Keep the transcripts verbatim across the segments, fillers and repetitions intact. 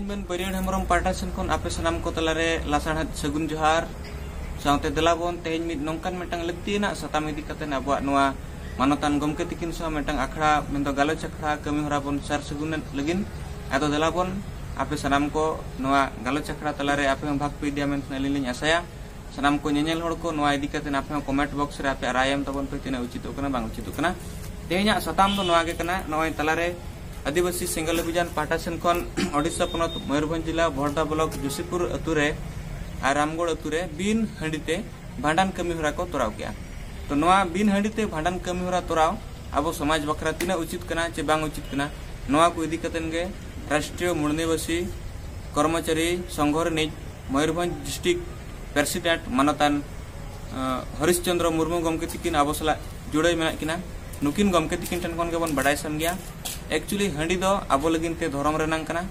ᱢᱮᱱ ᱵᱟᱹᱨᱭᱟᱹᱲ ᱦᱮᱢᱵᱨᱚᱢ ᱯᱟᱦᱴᱟ ᱥᱮᱱ ᱠᱷᱚᱱ ᱟᱯᱮ ᱥᱟᱱᱟᱢ ᱠᱚ ᱛᱟᱞᱟᱨᱮ ᱞᱟᱥᱟᱲᱦᱮᱫ ᱥᱟᱹᱜᱩᱱ ᱡᱚᱦᱟᱨ᱾ ᱥᱟᱶᱛᱮ ᱫᱮᱞᱟ ᱵᱚᱱ ᱛᱮᱦᱮᱧ ᱢᱤᱫ ᱱᱚᱝᱠᱟᱱ ᱢᱤᱫᱴᱟᱝ ᱞᱟᱹᱠᱛᱤᱭᱟᱱᱟᱜ ᱥᱟᱛᱟᱢ ᱤᱫᱤ ᱠᱟᱛᱮ ᱟᱵᱚᱣᱟᱜ ᱱᱚᱣᱟ ᱢᱟᱱᱚᱛᱟᱱ ᱜᱚᱢᱠᱮ ᱛᱤᱠᱤᱱ ᱥᱟᱶ ᱢᱤᱫᱴᱟᱝ ᱟᱠᱷᱲᱟ ᱢᱮᱱᱫᱚ ᱜᱟᱞᱚᱪ ᱟᱠᱷᱲᱟ ᱠᱟᱹᱢᱤ ᱦᱚᱨᱟ ᱵᱚᱱ ᱥᱟᱨ ᱥᱟᱹᱜᱩᱱ ᱞᱟᱹᱜᱤᱫ᱾ ᱟᱫᱚ ᱫᱮᱞᱟ ᱵᱚᱱ ᱟᱯᱮ ᱥᱟᱱᱟᱢ ᱠᱚ ᱱᱚᱣᱟ ᱜᱟᱞᱚᱪ ᱟᱠᱷᱲᱟ ᱛᱟᱞᱟᱨᱮ ᱟᱯᱮ ᱦᱚᱸ ᱵᱷᱟᱜᱽ ᱯᱮ ᱤᱫᱤᱭᱟ ᱢᱮᱱᱛᱮ ᱟᱹᱞᱤᱧ ᱞᱤᱧ ᱟᱥᱟᱭᱟ᱾ ᱥᱟᱱᱟᱢ ᱠᱚ ᱧᱮᱧᱮᱞ ᱦᱚᱲ ᱠᱚ ᱱᱚᱣᱟ ᱤᱫᱤ ᱠᱟᱛᱮ ᱟᱯᱮ ᱦᱚᱸ ᱠᱚᱢᱮᱱᱴ ᱵᱚᱠᱥ ᱨᱮ ᱟᱯᱮᱭᱟᱜ ᱨᱟᱭ ᱮᱢ ᱛᱟᱵᱚᱱ ᱯᱮ, ᱛᱤᱱᱟᱹᱜ ᱩᱪᱤᱛᱚᱜ ᱠᱟᱱᱟ ᱵᱟᱝ ᱩᱪᱤᱛᱚᱜ ᱠᱟᱱᱟ᱾ ᱛᱮᱦᱮᱧᱟᱜ ᱥᱟᱛᱟᱢ ᱫᱚ ᱱᱚᱣᱟ ᱜᱮ ᱠᱟᱱᱟ, ᱱᱚᱜᱼᱚᱭ ᱛᱟᱞᱟᱨᱮ ᱟᱹᱫᱤᱵᱟᱹᱥᱤ ᱥᱮᱸᱜᱮᱞ ᱚᱵᱷᱤᱡᱟᱱ ᱯᱟᱦᱴᱟ ᱥᱮᱱ ᱠᱷᱚᱱ ᱳᱰᱤᱥᱟ ᱯᱚᱱᱚᱛ ᱢᱚᱭᱩᱨᱵᱷᱚᱸᱡᱽ ᱡᱮᱞᱟ ᱵᱷᱚᱲᱫᱟ ᱵᱞᱚᱠ ᱡᱳᱥᱤᱯᱩᱨ ᱟᱹᱛᱩ ᱨᱮ ᱟᱨ ᱨᱟᱢᱜᱚᱲ ᱟᱹᱛᱩ ᱨᱮ ᱵᱤᱱ ᱦᱟᱺᱰᱤ ᱛᱮ ᱵᱷᱟᱸᱰᱟᱱ ᱠᱟᱹᱢᱤ ᱦᱚᱨᱟ ᱠᱚ ᱛᱚᱨᱟᱣ ᱠᱮᱜᱼᱟ᱾ ᱛᱚ ᱱᱚᱣᱟ ᱵᱤᱱ ᱦᱟᱺᱰᱤ ᱛᱮ ᱵᱷᱟᱸᱰᱟᱱ ᱠᱟᱹᱢᱤ ᱦᱚᱨᱟ ᱛᱚᱨᱟᱣ ᱟᱵᱚ ᱥᱚᱢᱟᱡᱽ ᱵᱟᱠᱷᱨᱟ ᱛᱤᱱᱟᱹᱜ ᱩᱪᱤᱛ ᱠᱟᱱᱟ ᱪᱮ ᱵᱟᱝ ᱩᱪᱤᱛ ᱠᱟᱱᱟ, ᱱᱚᱣᱟ ᱠᱚ ᱤᱫᱤ ᱠᱟᱛᱮᱱ ᱜᱮ ᱨᱟᱥᱴᱨᱤᱭᱚ ᱢᱩᱲᱱᱤᱵᱟᱹᱥᱤ ᱠᱚᱨᱢᱚᱪᱟᱨᱤ ᱥᱚᱝᱜᱷᱚ ᱨᱤᱱᱤᱡ ᱢᱚᱭᱩᱨᱵᱷᱚᱸᱡᱽ ᱰᱤᱥᱴᱨᱤᱠᱴ ᱯᱨᱮᱥᱤᱰᱮᱱᱴ ᱢᱟᱱᱚᱛᱟᱱ, ᱟᱸ, ᱦᱚᱨᱤᱥ ᱪᱚᱸᱫᱽᱨᱚ ᱢᱩᱨᱢᱩ ᱜᱚᱢᱠᱮ ᱛᱤᱠᱤᱱ ᱟᱵᱚ ᱥᱟᱞᱟᱜ ᱡᱩᱲᱟᱹᱣ ᱢᱮᱱᱟᱜ ᱠᱤᱱᱟ᱾ ᱱᱩᱠᱤᱱ ᱜᱚᱢᱠᱮ ᱛᱤᱠᱤᱱ ᱴᱷᱮᱱ ᱠᱷᱚᱱ ᱜᱮᱵᱚᱱ ᱵᱟᱰᱟᱭ ᱥᱟᱱ ᱜᱮᱭᱟ᱾ ᱮᱠᱪᱩᱭᱮᱞᱤ ᱦᱟᱺᱰᱤ ᱫᱚ ᱟᱵᱚ ᱞᱟᱹᱜᱤᱫ ᱛᱮ ᱫᱷᱚᱨᱚᱢ ᱨᱮᱱᱟᱝ ᱠᱟᱱᱟ,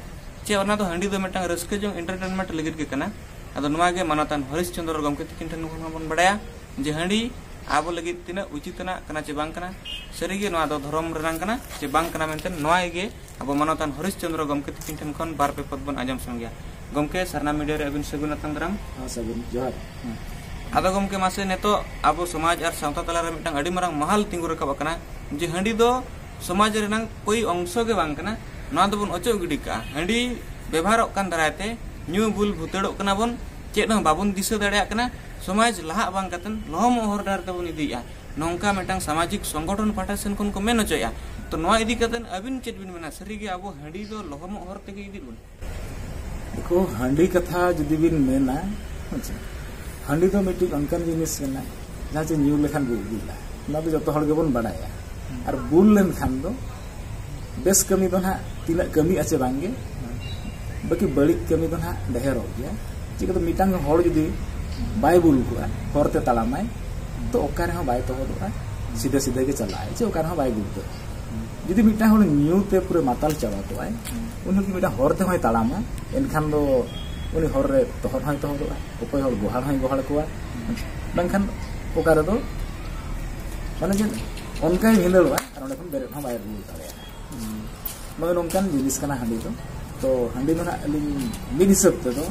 ᱪᱮ ᱚᱱᱟ ᱫᱚ ᱦᱟᱺᱰᱤ ᱫᱚ ᱢᱤᱫᱴᱟᱝ ᱨᱟᱹᱥᱠᱟᱹ ᱡᱚᱝ ᱮᱱᱴᱟᱨᱴᱮᱱᱢᱮᱱᱴ ᱞᱟᱹᱜᱤᱫ ᱜᱮ ᱠᱟᱱᱟ᱾ ᱟᱫᱚ ᱱᱚᱣᱟ ᱜᱮ ᱢᱟᱱᱚᱛᱟᱱ ᱦᱚᱨᱤᱥ ᱪᱚᱸᱫᱽᱨᱚ ᱜᱚᱢᱠᱮ ᱛᱤᱠᱤᱱ ᱴᱷᱮᱱ ᱠᱷᱚᱱ ᱦᱚᱸᱵᱚᱱ ᱵᱟᱰᱟᱭᱟ ᱡᱮ ᱦᱟᱺᱰᱤ ᱟᱵᱚ ᱞᱟᱹᱜᱤᱫ ᱛᱤᱱᱟᱹᱜ ᱩᱪᱤᱛ ᱟᱱᱟᱜ ᱠᱟᱱᱟ ᱪᱮ ᱵᱟᱝ ᱠᱟᱱᱟ᱾ ᱥᱟᱹᱨᱤᱜᱮ ᱱᱚᱣᱟ ᱫᱚ ᱫᱷᱚᱨᱚᱢ ᱨᱮᱱᱟᱝ ᱠᱟᱱᱟ ᱪᱮ ᱵᱟᱝ ᱠᱟᱱᱟ ᱢᱮᱱᱛᱮ ᱱᱚᱣᱟ ᱜᱮ ᱟᱵᱚ ᱢᱟᱱᱚᱛᱟᱱ ᱦᱚᱨᱤᱥ ᱪᱚᱸᱫᱽᱨᱚ ᱜᱚᱢᱠᱮ ᱛᱤᱠᱤᱱ ᱴᱷᱮᱱ ᱠᱷᱚᱱ ᱵᱟᱨ ᱯᱮ ᱯᱚᱫ ᱵᱚᱱ ᱟᱸᱡᱚᱢ ᱥᱟᱱ ᱜᱮᱭᱟ᱾ ᱜᱚᱢᱠᱮ, ᱥᱟᱨᱱᱟ ᱢᱤᱰᱤᱭᱟ ᱨᱮ ᱟᱹᱵᱤᱱ ᱥᱟᱹᱜᱩᱱ ᱟᱛᱟᱝ ᱫᱟᱨᱟᱢ᱾ ᱦᱮᱸ, ᱥᱟᱹᱜᱩᱱ ᱡᱚᱦᱟᱨ᱾ ᱟᱫᱚ ᱜᱚᱢᱠᱮ, ᱢᱟᱥᱮ ᱱᱤᱛᱚᱜ ᱟᱵᱚ ᱥᱚᱢᱟᱡᱽ ᱟᱨ ᱥᱟᱶᱛᱟ ᱛᱟᱞᱟᱨᱮ ᱢᱤᱫᱴᱟᱝ ᱟᱹᱰᱤ ᱢᱟᱨᱟᱝ ᱢᱟᱦᱟᱞ ᱛᱤᱸᱜᱩ ᱨᱟᱠᱟᱵ ᱟᱠᱟᱱᱟ ᱡᱮ ᱦᱟᱺᱰᱤ ᱫᱚ ᱥᱚᱢᱟᱡᱽ ᱨᱮᱱᱟᱝ ᱠᱳᱭ ᱚᱝᱥᱚ ᱜᱮ ᱵᱟᱝ ᱠᱟᱱᱟ, ᱱᱚᱣᱟ ᱫᱚᱵᱚᱱ ᱚᱪᱚᱜ ᱜᱤᱰᱤ ᱠᱟᱜᱼᱟ᱾ ᱦᱟᱺᱰᱤ ᱵᱮᱵᱷᱟᱨᱚᱜ ᱠᱟᱱ ᱫᱟᱨᱟᱭ ᱛᱮ ᱧᱩ ᱵᱩᱞ ᱵᱷᱩᱛᱟᱹᱲᱚᱜ ᱠᱟᱱᱟ ᱵᱚᱱ, ᱪᱮᱫ ᱦᱚᱸ ᱵᱟᱵᱚᱱ ᱫᱤᱥᱟᱹ ᱫᱟᱲᱮᱭᱟᱜ ᱠᱟᱱᱟ, ᱥᱚᱢᱟᱡᱽ ᱞᱟᱦᱟᱜ ᱵᱟᱝ ᱠᱟᱛᱮ ᱞᱚᱦᱚᱢᱚᱜ ᱦᱚᱨ ᱰᱟᱦᱟᱨ ᱛᱮᱵᱚᱱ ᱤᱫᱤᱭᱮᱫᱼᱟ᱾ ᱱᱚᱝᱠᱟ ᱢᱤᱫᱴᱟᱝ ᱥᱟᱢᱟᱡᱤᱠ ᱥᱚᱝᱜᱚᱴᱷᱚᱱ ᱯᱟᱦᱴᱟ ᱥᱮᱱ ᱠᱷᱚᱱ ᱠᱚ ᱢᱮᱱ ᱦᱚᱪᱚᱭᱮᱫᱼᱟ᱾ ᱛᱚ ᱱᱚᱣᱟ ᱤᱫᱤ ᱠᱟᱛᱮ ᱟᱹᱵᱤᱱ ᱪᱮᱫ ᱵᱤᱱ ᱢᱮᱱᱟ? ᱥᱟᱹᱨᱤᱜᱮ ᱟᱵᱚ ᱦᱟᱺᱰᱤ ᱫᱚ ᱞᱚᱦᱚᱢᱚᱜ ᱦᱚᱨ ᱛᱮᱜᱮ ᱤᱫᱤ ᱵᱚᱱ? ᱫᱮᱠᱷᱳ, ᱦᱟᱺᱰᱤ ᱠᱟᱛᱷᱟ ᱡᱩᱫᱤ ᱵᱤᱱ ᱢᱮᱱᱟ, ᱦᱮᱸ ᱥᱮ, ᱦᱟᱺᱰᱤ ᱫᱚ ᱢᱤᱫᱴᱤᱡ ᱚᱱᱠᱟᱱ ᱡᱤᱱᱤᱥ ᱠᱟᱱᱟ ᱡᱟᱦᱟᱸ ᱪᱮ ᱧᱩ ᱞᱮᱠᱷᱟᱱ ᱜᱮ ᱵᱩᱞᱟ᱾ ᱚᱱᱟ ᱫᱚ ᱡᱚᱛᱚ ᱦᱚᱲ ᱜᱮᱵᱚᱱ ᱵᱟᱲᱟᱭᱟ᱾ ᱟᱨ ᱵᱩᱞ ᱞᱮᱱᱠᱷᱟᱱ ᱫᱚ ᱵᱮᱥ ᱠᱟᱹᱢᱤ ᱫᱚ ᱱᱟᱦᱟᱜ ᱛᱤᱱᱟᱹᱜ ᱠᱟᱹᱢᱤᱜᱼᱟ ᱪᱮ ᱵᱟᱝᱜᱮ, ᱵᱟᱹᱠᱤ ᱵᱟᱹᱲᱤᱡ ᱠᱟᱹᱢᱤ ᱫᱚ ᱱᱟᱦᱟᱜ ᱰᱷᱮᱨᱚᱜ ᱜᱮᱭᱟ᱾ ᱪᱤᱠᱟᱹᱛᱮ ᱢᱤᱫᱴᱟᱝ ᱦᱚᱲ ᱡᱩᱫᱤ ᱵᱟᱭ ᱵᱩᱞ ᱠᱚᱜᱼᱟ, ᱦᱚᱨ ᱛᱮ ᱛᱟᱲᱟᱢᱟᱭ, ᱛᱚ ᱚᱠᱟ ᱨᱮᱦᱚᱸ ᱵᱟᱭ ᱛᱚᱦᱚᱫᱚᱜᱼᱟ, ᱥᱤᱫᱷᱟᱹ ᱥᱤᱫᱷᱟᱹ ᱜᱮ ᱪᱟᱞᱟᱜᱼᱟᱭ, ᱪᱮ ᱚᱠᱟ ᱨᱮᱦᱚᱸ ᱵᱟᱭ ᱜᱩᱲᱫᱟᱹᱜᱼᱟ᱾ ᱡᱩᱫᱤ ᱢᱤᱫᱴᱟᱝ ᱦᱚᱲ ᱧᱩ ᱛᱮ ᱯᱩᱨᱟᱹ ᱢᱟᱛᱟᱞ ᱪᱟᱵᱟ ᱠᱚᱜᱼᱟᱭ, ᱩᱱᱤ ᱡᱩᱫᱤ ᱢᱤᱫᱴᱟᱝ ᱦᱚᱨ ᱛᱮᱦᱚᱸᱭ ᱛᱟᱲᱟᱢᱟ, ᱮᱱᱠᱷᱟᱱ ᱫᱚ ᱩᱱᱤ ᱦᱚᱨ ᱨᱮ ᱛᱚᱦᱚᱫ ᱦᱚᱸᱭ ᱛᱚᱦᱚᱫᱚᱜᱼᱟ, ᱚᱠᱚᱭ ᱦᱚᱲ ᱜᱚᱦᱟᱲ ᱦᱚᱸᱭ ᱜᱚᱦᱟᱲ ᱠᱚᱣᱟ᱾ ᱢᱮᱱᱠᱷᱟᱱ ᱚᱠᱟ ᱨᱮᱫᱚ ᱢᱟᱱᱮ ᱪᱮᱫ ᱚᱱᱠᱟᱭ ᱵᱷᱤᱸᱫᱟᱹᱲᱚᱜᱼᱟ ᱟᱨ ᱚᱸᱰᱮ ᱠᱷᱚᱱ ᱵᱮᱨᱮᱫ ᱦᱚᱸ ᱵᱟᱭ ᱨᱩᱣᱟᱹᱲ ᱫᱟᱲᱮᱭᱟᱜᱼᱟ᱾ ᱱᱚᱜᱼᱚᱭ ᱱᱚᱝᱠᱟᱱ ᱡᱤᱱᱤᱥ ᱠᱟᱱᱟ ᱦᱟᱺᱰᱤ ᱫᱚ᱾ ᱛᱚ ᱦᱟᱺᱰᱤ ᱫᱚ ᱱᱟᱦᱟᱜ ᱟᱹᱞᱤᱧ ᱢᱤᱫ ᱦᱤᱥᱟᱹᱵ ᱛᱮᱫᱚ,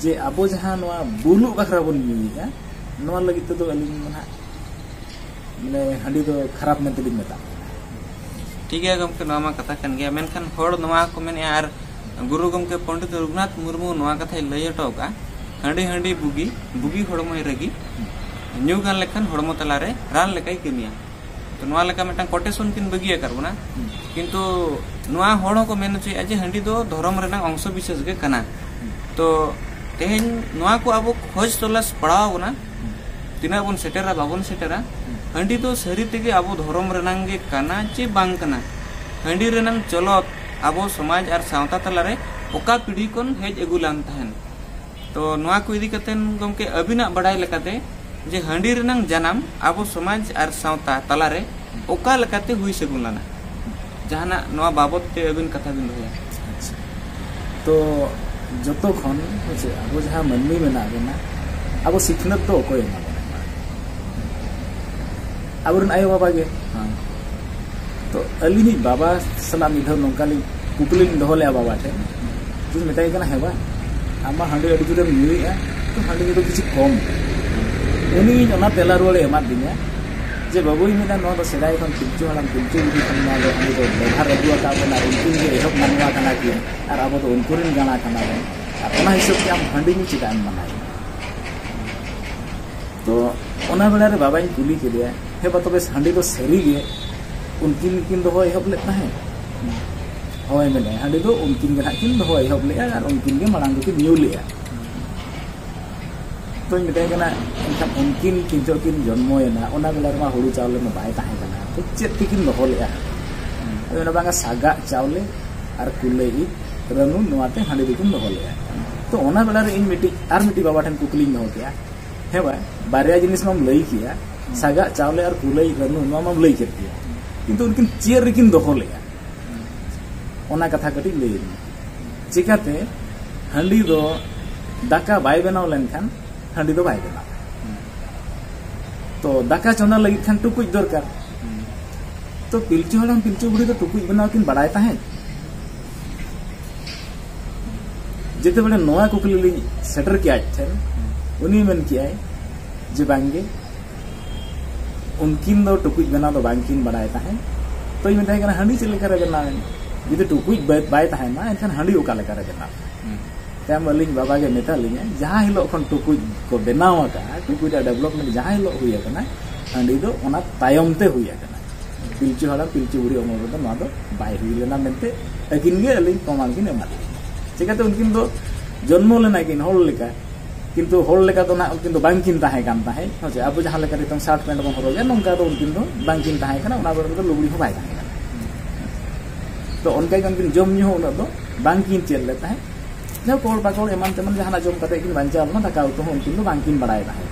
ᱡᱮ ᱟᱵᱚ ᱡᱟᱦᱟᱸ ᱱᱚᱣᱟ ᱵᱩᱞᱩᱜ ᱵᱟᱠᱷᱨᱟ ᱵᱚᱱ ᱧᱩᱭᱮᱫᱼᱟ, ᱱᱚᱣᱟ ᱞᱟᱹᱜᱤᱫ ᱛᱮᱫᱚ ᱟᱹᱞᱤᱧ ᱫᱚ ᱱᱟᱦᱟᱜ ᱢᱟᱱᱮ ᱦᱟᱺᱰᱤ ᱫᱚ ᱠᱷᱟᱨᱟᱯ ᱢᱮᱱᱛᱮᱞᱤᱧ ᱢᱮᱛᱟᱜᱼᱟ᱾ ᱴᱷᱤᱠ ᱜᱮᱭᱟ ᱜᱚᱢᱠᱮ, ᱱᱚᱣᱟ ᱢᱟ ᱠᱟᱛᱷᱟ ᱠᱟᱱ ᱜᱮᱭᱟ, ᱢᱮᱱᱠᱷᱟᱱ ᱦᱚᱲ ᱱᱚᱣᱟ ᱠᱚ ᱢᱮᱱᱮᱫᱼᱟ, ᱟᱨ ᱜᱩᱨᱩ ᱜᱚᱢᱠᱮ ᱯᱚᱱᱰᱤᱛ ᱨᱚᱜᱷᱩᱱᱟᱛᱷ ᱢᱩᱨᱢᱩ ᱱᱚᱣᱟ ᱠᱟᱛᱷᱟᱭ ᱞᱟᱹᱭ ᱦᱚᱴᱚ ᱠᱟᱜᱼᱟ, ᱦᱟᱺᱰᱤ ᱦᱟᱺᱰᱤ ᱵᱩᱜᱤ, ᱵᱩᱜᱤ ᱦᱚᱲᱢᱚᱭ ᱨᱟᱹᱜᱤ, ᱧᱩ ᱜᱟᱱ ᱞᱮᱠᱷᱟᱱ ᱦᱚᱲᱢᱚ ᱛᱟᱞᱟᱨᱮ ᱨᱟᱱ ᱞᱮᱠᱟᱭ ᱠᱟᱹᱢᱤᱭᱟ᱾ ᱛᱚ ᱱᱚᱣᱟ ᱞᱮᱠᱟ ᱢᱤᱫᱴᱟᱝ ᱠᱚᱴᱮᱥᱚᱱ ᱠᱤᱱ ᱵᱟᱹᱜᱤ ᱟᱠᱟᱫ ᱵᱚᱱᱟ᱾ ᱠᱤᱱᱛᱩ ᱱᱚᱣᱟ ᱦᱚᱲ ᱦᱚᱸᱠᱚ ᱢᱮᱱ ᱦᱚᱪᱚᱭᱮᱫᱼᱟ ᱡᱮ ᱦᱟᱺᱰᱤ ᱫᱚ ᱫᱷᱚᱨᱚᱢ ᱨᱮᱱᱟᱜ ᱚᱝᱥᱚ ᱵᱤᱥᱮᱥ ᱜᱮ ᱠᱟᱱᱟ᱾ ᱛᱚ ᱛᱮᱦᱮᱧ ᱱᱚᱣᱟ ᱠᱚ ᱟᱵᱚ ᱠᱷᱚᱡᱽ ᱛᱚᱞᱟᱥ ᱯᱟᱲᱟᱣ ᱟᱵᱚᱱᱟ, ᱛᱤᱱᱟᱹᱜ ᱵᱚᱱ ᱥᱮᱴᱮᱨᱟ ᱵᱟᱵᱚᱱ ᱥᱮᱴᱮᱨᱟ, ᱦᱟᱺᱰᱤ ᱫᱚ ᱥᱟᱹᱨᱤ ᱛᱮᱜᱮ ᱟᱵᱚ ᱫᱷᱚᱨᱚᱢ ᱨᱮᱱᱟᱝ ᱜᱮ ᱠᱟᱱᱟ ᱪᱮ ᱵᱟᱝ ᱠᱟᱱᱟ? ᱦᱟᱺᱰᱤ ᱨᱮᱱᱟᱝ ᱪᱚᱞᱚᱛ ᱟᱵᱚ ᱥᱚᱢᱟᱡᱽ ᱟᱨ ᱥᱟᱶᱛᱟ ᱛᱟᱞᱟᱨᱮ ᱚᱠᱟ ᱯᱤᱲᱦᱤ ᱠᱷᱚᱱ ᱦᱮᱡ ᱟᱹᱜᱩ ᱞᱮᱱ ᱛᱟᱦᱮᱱ? ᱛᱚ ᱱᱚᱣᱟ ᱠᱚ ᱤᱫᱤ ᱠᱟᱛᱮᱱ ᱜᱚᱢᱠᱮ, ᱟᱹᱵᱤᱱᱟᱜ ᱵᱟᱲᱟᱭ ᱞᱮᱠᱟᱛᱮ ᱡᱮ ᱦᱟᱺᱰᱤ ᱨᱮᱱᱟᱝ ᱡᱟᱱᱟᱢ ᱟᱵᱚ ᱥᱚᱢᱟᱡᱽ ᱟᱨ ᱥᱟᱶᱛᱟ ᱛᱟᱞᱟᱨᱮ ᱚᱠᱟ ᱞᱮᱠᱟᱛᱮ ᱦᱩᱭ ᱥᱟᱹᱜᱩᱱ ᱞᱮᱱᱟ, ᱡᱟᱦᱟᱱᱟᱜ ᱱᱚᱣᱟ ᱵᱟᱵᱚᱛ ᱛᱮ ᱟᱹᱵᱤᱱ ᱠᱟᱛᱷᱟ ᱵᱤᱱ ᱫᱚᱦᱚᱭᱟ? ᱛᱚ ᱡᱚᱛᱚ ᱠᱷᱚᱱ ᱦᱮᱸᱥᱮ, ᱟᱵᱚ ᱡᱟᱦᱟᱸ ᱢᱟᱹᱱᱢᱤ ᱢᱮᱱᱟᱜ ᱵᱚᱱᱟ, ᱟᱵᱚ ᱥᱤᱠᱷᱱᱟᱹᱛ ᱫᱚ ᱚᱠᱚᱭ ᱮᱢᱟ ᱵᱚᱱᱟ? ᱟᱵᱚᱨᱮᱱ ᱟᱭᱳᱼᱵᱟᱵᱟ ᱜᱮ᱾ ᱛᱚ ᱟᱹᱞᱤᱧᱤᱡ ᱵᱟᱵᱟ ᱥᱟᱞᱟᱜ ᱢᱤᱫ ᱫᱷᱟᱣ ᱱᱚᱝᱠᱟ ᱞᱤᱧ ᱠᱩᱠᱞᱤ ᱞᱤᱧ ᱫᱚᱦᱚ ᱞᱮᱫᱼᱟ ᱵᱟᱵᱟ ᱴᱷᱮᱱ᱾ ᱤᱧ ᱢᱮᱛᱟᱭ ᱠᱟᱱᱟ, "ᱦᱮᱸ ᱵᱟ, ᱟᱢ ᱢᱟ ᱦᱟᱺᱰᱤ ᱟᱹᱰᱤ ᱡᱳᱨᱮᱢ ᱧᱩᱭᱮᱫᱼᱟ, ᱛᱚ ᱦᱟᱺᱰᱤ ᱧᱩ ᱫᱚ ᱠᱤᱪᱷᱩ ᱠᱚᱢ ᱢᱮ?" ᱩᱱᱤ ᱤᱧ ᱚᱱᱟ ᱛᱮᱞᱟ ᱨᱩᱣᱟᱹᱲᱮ ᱮᱢᱟᱫ ᱫᱤᱧᱟ ᱡᱮ, "ᱵᱟᱹᱵᱩᱭ ᱢᱮᱱᱟ, ᱱᱚᱣᱟ ᱫᱚ ᱥᱮᱫᱟᱭ ᱠᱷᱚᱱ ᱯᱤᱞᱪᱩ ᱦᱟᱲᱟᱢ ᱯᱤᱞᱪᱩ ᱵᱩᱲᱦᱤ ᱠᱷᱚᱱ ᱱᱚᱣᱟ ᱫᱚ ᱦᱟᱺᱰᱤ ᱫᱚ ᱵᱮᱵᱷᱟᱨ ᱟᱹᱜᱩ ᱟᱠᱟᱫ ᱵᱚᱱᱟ, ᱩᱱᱠᱤᱱ ᱜᱮ ᱮᱦᱚᱵ ᱢᱟᱱᱣᱟ ᱠᱟᱱᱟ ᱠᱤᱱ, ᱟᱨ ᱟᱵᱚ ᱫᱚ ᱩᱱᱠᱩ ᱨᱮᱱ ᱜᱟᱬᱟ ᱠᱟᱱᱟ ᱵᱚᱱ, ᱟᱨ ᱚᱱᱟ ᱦᱤᱥᱟᱹᱵ ᱛᱮ ᱟᱢ ᱦᱟᱺᱰᱤ ᱧᱩ ᱪᱮᱫᱟᱜ ᱮᱢ ᱢᱟᱱᱟᱭᱮᱫ?" ᱛᱚ ᱚᱱᱟ ᱵᱮᱲᱟ ᱨᱮ ᱵᱟᱵᱟᱧ ᱠᱩᱞᱤ ᱠᱮᱫᱮᱭᱟ, "ᱦᱮᱸ ᱵᱟ, ᱛᱚᱵᱮ ᱦᱟᱺᱰᱤ ᱫᱚ ᱥᱟᱹᱨᱤ ᱜᱮ ᱩᱱᱠᱤᱱ ᱠᱤᱱ ᱫᱚᱦᱚ ᱮᱦᱚᱵ ᱞᱮᱫ ᱛᱟᱦᱮᱸᱫ?" "ᱦᱳᱭ," ᱢᱮᱱᱮᱫᱼᱟᱭ, "ᱦᱟᱺᱰᱤ ᱫᱚ ᱩᱱᱠᱤᱱ ᱜᱮ ᱱᱟᱦᱟᱜ ᱠᱤᱱ ᱫᱚᱦᱚ ᱮᱦᱚᱵ ᱞᱮᱫᱼᱟ ᱟᱨ ᱩᱱᱠᱤᱱ ᱜᱮ ᱢᱟᱲᱟᱝ ᱫᱚᱠᱤᱱ ᱧᱩ ᱞᱮᱫᱼᱟ᱾" ᱛᱚᱧ ᱢᱮᱛᱟᱭ ᱠᱟᱱᱟ, "ᱮᱱᱠᱷᱟᱱ ᱩᱱᱠᱤᱱ ᱠᱤᱱ ᱡᱚᱠᱷᱚᱱ ᱠᱤᱱ ᱡᱚᱱᱢᱚᱭᱮᱱᱟ, ᱚᱱᱟ ᱵᱮᱲᱟ ᱨᱮᱢᱟ ᱦᱩᱲᱩ ᱪᱟᱣᱞᱮ ᱢᱟ ᱵᱟᱭ ᱛᱟᱦᱮᱸ ᱠᱟᱱᱟ, ᱛᱚ ᱪᱮᱫ ᱛᱮᱠᱤᱱ ᱫᱚᱦᱚ ᱞᱮᱫᱼᱟ?" ᱟᱫᱚ ᱢᱮᱱᱟ, "ᱵᱟᱝᱟ, ᱥᱟᱜᱟᱜ ᱪᱟᱣᱞᱮ ᱟᱨ ᱠᱩᱞᱟᱹᱭ ᱤᱡ ᱨᱟᱹᱱᱩ, ᱱᱚᱣᱟᱛᱮ ᱦᱟᱺᱰᱤ ᱫᱚᱠᱤᱱ ᱫᱚᱦᱚ ᱞᱮᱫᱼᱟ᱾" ᱛᱚ ᱚᱱᱟ ᱵᱮᱲᱟ ᱨᱮ ᱤᱧ ᱢᱤᱫᱴᱤᱡ, ᱟᱨ ᱢᱤᱫᱴᱤᱡ ᱵᱟᱵᱟ ᱴᱷᱮᱱ ᱠᱩᱠᱞᱤᱧ ᱫᱚᱦᱚ ᱠᱮᱫᱼᱟ, "ᱦᱮᱸ ᱵᱟ, ᱵᱟᱨᱭᱟ ᱡᱤᱱᱤᱥ ᱢᱟᱢ ᱞᱟᱹᱭ ᱠᱮᱫᱼᱟ, ᱥᱟᱜᱟᱜ ᱪᱟᱣᱞᱮ ᱟᱨ ᱠᱩᱞᱟᱹᱭ ᱨᱟᱹᱱᱩ, ᱱᱚᱣᱟ ᱢᱟᱢ ᱞᱟᱹᱭ ᱠᱮᱫ ᱜᱮᱭᱟ, ᱠᱤᱱᱛᱩ ᱩᱱᱠᱤᱱ ᱪᱮᱫ ᱨᱮᱠᱤᱱ ᱫᱚᱦᱚ ᱞᱮᱫᱼᱟ?" ᱚᱱᱟ ᱠᱟᱛᱷᱟ ᱠᱟᱹᱴᱤᱡ ᱞᱟᱹᱭ ᱢᱮ᱾ ᱪᱤᱠᱟᱛᱮ ᱦᱟᱺᱰᱤ ᱫᱚ ᱫᱟᱠᱟ ᱵᱟᱭ ᱵᱮᱱᱟᱣ ᱞᱮᱱᱠᱷᱟᱱ ᱦᱟᱺᱰᱤ ᱫᱚ ᱵᱟᱭ ᱵᱮᱱᱟᱣᱟ? ᱛᱚ ᱫᱟᱠᱟ ᱪᱚᱸᱫᱟ ᱞᱟᱹᱜᱤᱫ ᱠᱷᱟᱱ ᱴᱩᱠᱩᱡ ᱫᱚᱨᱠᱟᱨ᱾ ᱛᱚ ᱯᱤᱞᱪᱩ ᱦᱟᱲᱟᱢ ᱯᱤᱞᱪᱩ ᱵᱩᱲᱦᱤ ᱫᱚ ᱴᱩᱠᱩᱡ ᱵᱮᱱᱟᱣ ᱠᱤᱱ ᱵᱟᱲᱟᱭ ᱛᱟᱦᱮᱸᱫ? ᱡᱮᱛᱮ ᱵᱮᱲᱮ ᱱᱚᱣᱟ ᱠᱩᱠᱞᱤ ᱞᱤᱧ ᱥᱮᱴᱮᱨ ᱠᱮᱜᱼᱟ ᱟᱡ ᱴᱷᱮᱱ, ᱩᱱᱤ ᱢᱮᱱ ᱠᱮᱜᱼᱟᱭ ᱡᱮ ᱵᱟᱝᱜᱮ, ᱩᱱᱠᱤᱱ ᱫᱚ ᱴᱩᱠᱩᱡ ᱵᱮᱱᱟᱣ ᱫᱚ ᱵᱟᱝᱠᱤᱱ ᱵᱟᱲᱟᱭ ᱛᱟᱦᱮᱸᱫ᱾ ᱛᱚᱧ ᱢᱮᱛᱟᱭ ᱠᱟᱱᱟ, ᱦᱟᱺᱰᱤ ᱪᱮᱫ ᱞᱮᱠᱟᱨᱮ ᱵᱮᱱᱟᱣ ᱮᱱᱟ? ᱡᱩᱫᱤ ᱴᱩᱠᱩᱡ ᱵᱟᱭ ᱵᱟᱭ ᱛᱟᱦᱮᱱᱟ, ᱮᱱᱠᱷᱟᱱ ᱦᱟᱺᱰᱤ ᱚᱠᱟ ᱞᱮᱠᱟᱨᱮ ᱵᱮᱱᱟᱣ? ᱛᱟᱭᱚᱢ ᱟᱹᱞᱤᱧ ᱵᱟᱵᱟ ᱜᱮ ᱢᱮᱛᱟ ᱞᱤᱧᱟᱭ, ᱡᱟᱦᱟᱸ ᱦᱤᱞᱳᱜ ᱠᱷᱚᱱ ᱴᱩᱠᱩᱡ ᱠᱚ ᱵᱮᱱᱟᱣ ᱟᱠᱟᱫᱼᱟ, ᱴᱩᱠᱩᱡ ᱨᱮᱭᱟᱜ ᱰᱮᱵᱷᱞᱚᱯᱢᱮᱱᱴ ᱡᱟᱦᱟᱸ ᱦᱤᱞᱳᱜ ᱦᱩᱭ ᱟᱠᱟᱱᱟ, ᱦᱟᱺᱰᱤ ᱫᱚ ᱚᱱᱟ ᱛᱟᱭᱚᱢ ᱛᱮ ᱦᱩᱭ ᱟᱠᱟᱱᱟ᱾ ᱯᱤᱞᱪᱩ ᱦᱟᱲᱟᱢ ᱯᱤᱞᱪᱩ ᱵᱩᱲᱦᱤ ᱚᱢᱚᱞ ᱨᱮᱫᱚ ᱱᱚᱣᱟ ᱫᱚ ᱵᱟᱭ ᱦᱩᱭ ᱞᱮᱱᱟ ᱢᱮᱱᱛᱮ ᱟᱹᱠᱤᱱ ᱜᱮ ᱟᱹᱞᱤᱧ ᱯᱨᱚᱢᱟᱱ ᱠᱤᱱ ᱮᱢᱟ ᱞᱤᱧᱟ᱾ ᱪᱤᱠᱟᱹᱛᱮ ᱩᱱᱠᱤᱱ ᱫᱚ ᱡᱚᱱᱢᱚ ᱞᱮᱱᱟ ᱠᱤᱱ ᱦᱚᱲ ᱞᱮᱠᱟ, ᱠᱤᱱᱛᱩ ᱦᱚᱲ ᱞᱮᱠᱟ ᱫᱚ ᱱᱟᱜ ᱩᱱᱠᱤᱱ ᱫᱚ ᱵᱟᱝᱠᱤᱱ ᱛᱟᱦᱮᱸ ᱠᱟᱱ ᱛᱟᱦᱮᱸᱫ᱾ ᱦᱮᱸ ᱥᱮ, ᱟᱵᱚ ᱡᱟᱦᱟᱸ ᱞᱮᱠᱟ ᱱᱤᱛᱚᱝ ᱥᱟᱨᱴ ᱯᱮᱱᱴ ᱵᱚᱱ ᱦᱚᱨᱚᱜᱟ, ᱱᱚᱝᱠᱟ ᱫᱚ ᱩᱱᱠᱤᱱ ᱫᱚ ᱵᱟᱝᱠᱤᱱ ᱛᱟᱦᱮᱸ ᱠᱟᱱᱟ, ᱚᱱᱟ ᱵᱚᱫᱚᱞ ᱨᱮᱫᱚ ᱞᱩᱜᱽᱲᱤ ᱦᱚᱸ ᱵᱟᱭ ᱛᱟᱦᱮᱸ ᱠᱟᱱᱟ᱾ ᱛᱚ ᱚᱱᱠᱟ ᱜᱮ ᱩᱱᱠᱤᱱ ᱡᱚᱢ ᱧᱩ ᱦᱚᱸ ᱩᱱᱟᱹᱜ ᱫᱚ ᱵᱟᱝᱠᱤᱱ ᱪᱮᱫ ᱞᱮᱫ ᱛᱟᱦᱮᱸᱫ᱾ ᱡᱟᱦᱟᱸ ᱠᱚᱲ ᱯᱟᱠᱚᱲ ᱮᱢᱟᱱ ᱛᱮᱢᱟᱱ ᱡᱟᱦᱟᱱᱟᱜ ᱡᱚᱢ ᱠᱟᱛᱮ ᱠᱤᱱ ᱵᱟᱧᱪᱟᱣ ᱞᱮᱱᱟ, ᱫᱟᱠᱟ ᱩᱛᱩ ᱦᱚᱸ ᱩᱱᱠᱤᱱ ᱫᱚ ᱵᱟᱝᱠᱤᱱ ᱵᱟᱲᱟᱭ ᱛᱟᱦᱮᱸᱫ᱾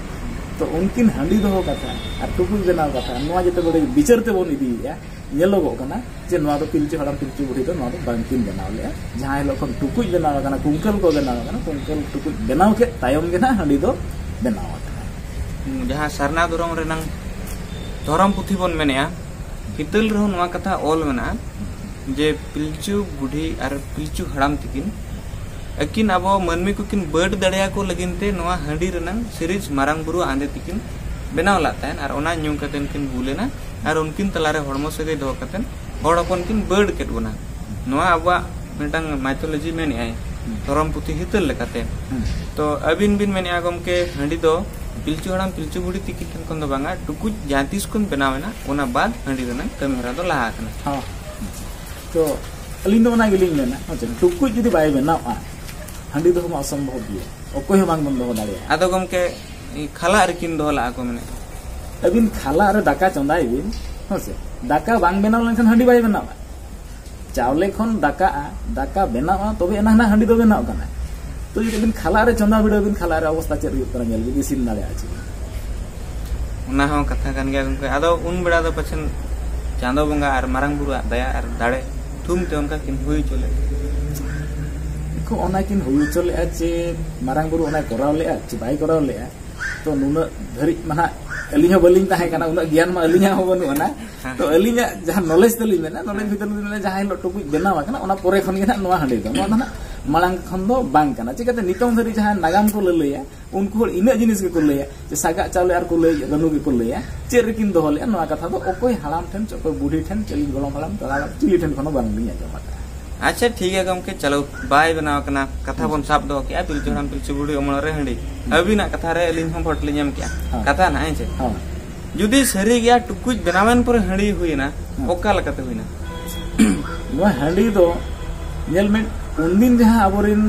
ᱛᱚ ᱩᱱᱠᱤᱱ ᱦᱟᱺᱰᱤ ᱫᱚᱦᱚ ᱠᱟᱛᱷᱟ ᱟᱨ ᱴᱩᱠᱩᱡ ᱵᱮᱱᱟᱣ ᱠᱟᱛᱷᱟ, ᱱᱚᱣᱟ ᱡᱮᱛᱮ ᱵᱟᱹᱲᱤᱡ ᱵᱤᱪᱟᱹᱨ ᱛᱮᱵᱚᱱ ᱤᱫᱤᱭᱮᱫᱼᱟ, ᱧᱮᱞᱚᱜᱚᱜ ᱠᱟᱱᱟ ᱡᱮ ᱱᱚᱣᱟ ᱫᱚ ᱯᱤᱞᱪᱩ ᱦᱟᱲᱟᱢ ᱯᱤᱞᱪᱩ ᱵᱩᱲᱦᱤ ᱫᱚ ᱱᱚᱣᱟ ᱫᱚ ᱵᱟᱝᱠᱤᱱ ᱵᱮᱱᱟᱣ ᱞᱮᱫᱼᱟ᱾ ᱡᱟᱦᱟᱸ ᱦᱤᱞᱳᱜ ᱠᱷᱚᱱ ᱴᱩᱠᱩᱡ ᱵᱮᱱᱟᱣ ᱟᱠᱟᱱᱟ, ᱠᱩᱝᱠᱟᱹᱞ ᱠᱚ ᱵᱮᱱᱟᱣ ᱟᱠᱟᱱᱟ, ᱠᱩᱝᱠᱟᱹᱞ ᱴᱩᱠᱩᱡ ᱵᱮᱱᱟᱣ ᱠᱮᱫ ᱛᱟᱭᱚᱢ ᱜᱮ ᱱᱟᱦᱟᱜ ᱦᱟᱺᱰᱤ ᱫᱚ ᱵᱮᱱᱟᱣ ᱟᱠᱟᱱᱟ᱾ ᱡᱟᱦᱟᱸ ᱥᱟᱨᱱᱟ ᱫᱷᱚᱨᱚᱢ ᱨᱮᱱᱟᱝ ᱫᱷᱚᱨᱚᱢ ᱯᱩᱛᱷᱤ ᱵᱚᱱ ᱢᱮᱱᱮᱜᱼᱟ, ᱦᱤᱛᱟᱹᱞ ᱨᱮᱦᱚᱸ ᱱᱚᱣᱟ ᱠᱟᱛᱷᱟ ᱚᱞ ᱢᱮᱱᱟᱜᱼᱟ ᱡᱮ ᱯᱤᱞᱪᱩ ᱵᱩᱰᱷᱤ ᱟᱨ ᱯᱤᱞᱪᱩ ᱦᱟᱲᱟᱢ ᱛᱤᱠᱤᱱ ᱟᱹᱠᱤᱱ ᱟᱵᱚ ᱢᱟᱹᱱᱢᱤ ᱠᱚᱠᱤᱱ ᱵᱟᱹᱰ ᱫᱟᱲᱮᱭᱟᱠᱚ ᱞᱟᱹᱜᱤᱫ ᱛᱮ ᱱᱚᱣᱟ ᱦᱟᱺᱰᱤ ᱨᱮᱱᱟᱝ ᱥᱤᱨᱤᱡᱽ ᱢᱟᱨᱟᱝ ᱵᱩᱨᱩ ᱟᱸᱫᱮ ᱛᱤᱠᱤᱱ ᱵᱮᱱᱟᱣ ᱞᱟᱜ ᱛᱟᱦᱮᱱ ᱟᱨ ᱚᱱᱟ ᱧᱩ ᱠᱟᱛᱮ ᱠᱤᱱ ᱵᱩᱞ ᱮᱱᱟ ᱟᱨ ᱩᱱᱠᱤᱱ ᱛᱟᱞᱟᱨᱮ ᱦᱚᱲᱢᱚ ᱥᱟᱹᱜᱟᱹᱭ ᱫᱚᱦᱚ ᱠᱟᱛᱮ ᱦᱚᱲ ᱦᱚᱯᱚᱱ ᱠᱤᱱ ᱵᱟᱹᱰ ᱠᱮᱫ ᱵᱚᱱᱟ᱾ ᱱᱚᱣᱟ ᱟᱵᱚᱣᱟᱜ ᱢᱤᱫᱴᱟᱝ ᱢᱟᱭᱛᱷᱳᱞᱚᱡᱤ ᱢᱮᱱᱮᱜᱼᱟᱭ, ᱫᱷᱚᱨᱚᱢ ᱯᱩᱛᱷᱤ ᱦᱤᱛᱟᱹᱞ ᱞᱮᱠᱟᱛᱮ᱾ ᱛᱚ ᱟᱹᱵᱤᱱ ᱵᱤᱱ ᱢᱮᱱᱮᱜᱼᱟ ᱜᱚᱢᱠᱮ, ᱦᱟᱺᱰᱤ ᱫᱚ ᱯᱤᱞᱪᱩ ᱦᱟᱲᱟᱢ ᱯᱤᱞᱪᱩ ᱵᱩᱲᱦᱤ ᱛᱤᱠᱤᱱ ᱴᱷᱮᱱ ᱠᱷᱚᱱ ᱫᱚ ᱵᱟᱝᱟ, ᱴᱩᱠᱩᱡ ᱡᱟᱦᱟᱸ ᱛᱤᱥ ᱠᱷᱚᱱ ᱵᱮᱱᱟᱣ ᱮᱱᱟ, ᱚᱱᱟ ᱵᱟᱫ ᱦᱟᱺᱰᱤ ᱨᱮᱱᱟᱜ ᱠᱟᱹᱢᱤ ᱦᱚᱨᱟ ᱫᱚ ᱞᱟᱦᱟ ᱟᱠᱟᱱᱟ᱾ ᱦᱚᱸ᱾ ᱛᱚ ᱟᱹᱞᱤᱧ ᱫᱚ ᱚᱱᱟ ᱜᱮᱞᱤᱧ ᱢᱮᱱᱟ, ᱦᱮᱸ ᱪᱮ, ᱴᱩᱠᱩᱡ ᱡᱩᱫᱤ ᱵᱟᱭ ᱵᱮᱱᱟᱣᱟ, ᱦᱟᱺᱰᱤ ᱫᱚᱦᱚ ᱢᱟ ᱚᱥᱚᱢᱵᱷᱚᱵ ᱜᱮᱭᱟ, ᱚᱠᱚᱭ ᱦᱚᱸ ᱵᱟᱝ ᱵᱚᱱ ᱫᱚᱦᱚ ᱫᱟᱲᱮᱭᱟᱜᱼᱟ᱾ ᱟᱫᱚ ᱜᱚᱢᱠᱮ, ᱠᱷᱟᱞᱟᱜ ᱨᱮᱠᱤᱱ ᱫᱚᱦᱚ ᱞᱟᱜᱼᱟ ᱠᱚ ᱢᱮᱱᱮᱫ᱾ ᱟᱹᱵᱤᱱ ᱠᱷᱟᱞᱟᱜ ᱨᱮ ᱫᱟᱠᱟ ᱪᱚᱸᱫᱟᱭ ᱵᱤᱱ, ᱦᱮᱸ ᱥᱮ, ᱫᱟᱠᱟ ᱵᱟᱝ ᱵᱮᱱᱟᱣ ᱞᱮᱱᱠᱷᱟᱱ ᱦᱟᱺᱰᱤ ᱵᱟᱭ ᱵᱮᱱᱟᱣᱟ᱾ ᱪᱟᱣᱞᱮ ᱠᱷᱚᱱ ᱫᱟᱠᱟᱜᱼᱟ, ᱫᱟᱠᱟ ᱵᱮᱱᱟᱣᱟ, ᱛᱚᱵᱮ ᱮᱱᱟ ᱦᱟᱺᱰᱤ ᱫᱚ ᱵᱮᱱᱟᱣ ᱠᱟᱱᱟ᱾ ᱛᱚ ᱡᱩᱫᱤ ᱟᱹᱵᱤᱱ ᱠᱷᱟᱞᱟᱜ ᱨᱮ ᱪᱚᱸᱫᱟ ᱵᱤᱰᱟᱹᱣ ᱵᱤᱱ, ᱠᱷᱟᱞᱟᱜ ᱨᱮ ᱚᱵᱚᱥᱛᱟ ᱪᱮᱫ ᱦᱩᱭᱩᱜ ᱠᱟᱱᱟ ᱧᱮᱞ ᱵᱤᱱ, ᱤᱥᱤᱱ ᱫᱟᱲᱮᱭᱟᱜᱼᱟ ᱪᱮ ᱵᱟᱝ? ᱚᱱᱟ ᱦᱚᱸ ᱠᱟᱛᱷᱟ ᱠᱟᱱ ᱜᱮᱭᱟ ᱜᱚᱢᱠᱮ᱾ ᱟᱫᱚ ᱩᱱ ᱵᱮᱲᱟ ᱫᱚ ᱯᱟᱪᱷᱮᱱ ᱪᱟᱸᱫᱚ ᱵᱚᱸᱜᱟ ᱟᱨ ᱢᱟᱨᱟᱝ ᱵᱩᱨᱩᱣᱟᱜ ᱫᱟᱭᱟ ᱟᱨ ᱫᱟᱲᱮ ᱛᱷᱩᱢ ᱛᱮ ᱚᱱᱠᱟ ᱠᱤᱱ ᱦᱩᱭ ᱦᱚᱪᱚ ᱞᱮᱫ᱾ ᱮᱱᱠᱷᱟᱱ ᱚᱱᱟ ᱠᱤᱱ ᱦᱩᱭ ᱦᱚᱪᱚ ᱞᱮᱫᱼᱟ ᱪᱮ ᱢᱟᱨᱟᱝ ᱵᱩᱨᱩ ᱚᱱᱟᱭ ᱠᱚᱨᱟᱣ ᱞᱮᱫᱼᱟ ᱪᱮ ᱵᱟᱭ ᱠᱚᱨᱟᱣ ᱞᱮᱫᱼᱟ, ᱛᱚ ᱱᱩᱱᱟᱹᱜ ᱫᱷᱟᱹᱨᱤᱡ ᱢᱟ ᱱᱟᱦᱟᱜ ᱟᱹᱞᱤᱧ ᱦᱚᱸ ᱵᱟᱹᱞᱤᱧ ᱛᱟᱦᱮᱸ ᱠᱟᱱᱟ, ᱩᱱᱟᱹᱜ ᱜᱮᱭᱟᱱ ᱢᱟ ᱟᱹᱞᱤᱧᱟᱜ ᱦᱚᱸ ᱵᱟᱹᱱᱩᱜ ᱟᱱᱟ᱾ ᱛᱚ ᱟᱹᱞᱤᱧᱟᱜ ᱡᱟᱦᱟᱸ ᱱᱚᱞᱮᱡᱽ ᱛᱟᱹᱞᱤᱧ ᱢᱮᱱᱟᱜᱼᱟ, ᱱᱚᱞᱮᱡᱽ ᱵᱷᱤᱛᱨᱤ ᱨᱮ ᱡᱟᱦᱟᱸ ᱦᱤᱞᱳᱜ ᱴᱩᱠᱩᱡ ᱵᱮᱱᱟᱣ ᱟᱠᱟᱱᱟ, ᱚᱱᱟ ᱯᱚᱨᱮ ᱠᱷᱚᱱ ᱜᱮ ᱱᱟᱦᱟᱜ ᱱᱚᱣᱟ ᱦᱟᱺᱰᱤ ᱫᱚ, ᱱᱚᱣᱟ ᱫᱚ ᱱᱟᱦᱟᱜ ᱢᱟᱲᱟᱝ ᱠᱷᱚᱱ ᱫᱚ ᱵᱟᱝ ᱠᱟᱱᱟ᱾ ᱪᱤᱠᱟᱹᱛᱮ ᱱᱤᱛᱚᱝ ᱫᱷᱟᱹᱨᱤᱡ ᱡᱟᱦᱟᱸ ᱱᱟᱜᱟᱢ ᱠᱚ ᱞᱟᱹᱞᱟᱹᱭᱟ, ᱩᱱᱠᱩ ᱦᱚᱲ ᱤᱱᱟᱹᱜ ᱡᱤᱱᱤᱥ ᱜᱮᱠᱚ ᱞᱟᱹᱭᱟ ᱡᱮ ᱥᱟᱜᱟᱜ ᱪᱟᱣᱞᱮ ᱟᱨ ᱠᱚ ᱞᱟᱹᱭ ᱨᱟᱹᱱᱩ ᱜᱮᱠᱚ ᱞᱟᱹᱭᱟ᱾ ᱪᱮᱫ ᱨᱮᱠᱤᱱ ᱫᱚᱦᱚ ᱞᱮᱫᱼᱟ, ᱱᱚᱣᱟ ᱠᱟᱛᱷᱟ ᱫᱚ ᱚᱠᱚᱭ ᱦᱟᱲᱟᱢ ᱴᱷᱮᱱ ᱪᱮ ᱚᱠᱚᱭ ᱵᱩᱰᱷᱤ ᱴᱷᱮᱱ ᱪᱮ ᱟᱹᱞᱤᱧ ᱜᱚᱲᱚᱢ ᱦᱟᱲᱟᱢ ᱫᱟᱫᱟ ᱪᱤᱞᱤ ᱴᱷᱮᱱ ᱠᱷᱚᱱ ᱦᱚᱸ ᱵᱟᱝ ᱞᱤᱧ ᱟᱸᱡᱚᱢ ᱟᱠᱟᱫᱼᱟ᱾ ᱟᱪᱪᱷᱟ, ᱴᱷᱤᱠ ᱜᱮᱭᱟ ᱜᱚᱢᱠᱮ, ᱪᱚᱞᱚ, ᱵᱟᱭ ᱵᱮᱱᱟᱣ ᱠᱟᱱᱟ, ᱠᱟᱛᱷᱟ ᱵᱚᱱ ᱥᱟᱵ ᱫᱚᱦᱚ ᱠᱮᱜᱼᱟ, ᱯᱤᱞᱪᱩ ᱦᱟᱲᱟᱢ ᱯᱤᱞᱪᱩ ᱵᱩᱲᱦᱤ ᱚᱢᱚᱞ ᱨᱮ ᱦᱟᱺᱰᱤ᱾ ᱟᱹᱵᱤᱱᱟᱜ ᱠᱟᱛᱷᱟ ᱨᱮ ᱟᱹᱞᱤᱧ ᱦᱚᱸ ᱵᱷᱳᱴ ᱞᱤᱧ ᱮᱢ ᱠᱮᱜᱼᱟ᱾ ᱦᱮᱸ᱾ ᱠᱟᱛᱷᱟ ᱱᱟᱜ, ᱦᱮᱸ ᱪᱮ? ᱦᱮᱸ᱾ ᱡᱩᱫᱤ ᱥᱟᱹᱨᱤ ᱜᱮᱭᱟ, ᱴᱩᱠᱩᱡ ᱵᱮᱱᱟᱣᱮᱱ ᱯᱚᱨᱮ ᱦᱟᱺᱰᱤ ᱦᱩᱭᱮᱱᱟ, ᱦᱮᱸ᱾ ᱚᱠᱟ ᱞᱮᱠᱟᱛᱮ ᱦᱩᱭᱱᱟ? ᱱᱚᱣᱟ ᱦᱟᱺᱰᱤ ᱫᱚ ᱧᱮᱞ ᱢᱮ, ᱩᱱᱫᱤᱱ ᱡᱟᱦᱟᱸ ᱟᱵᱚᱨᱮᱱ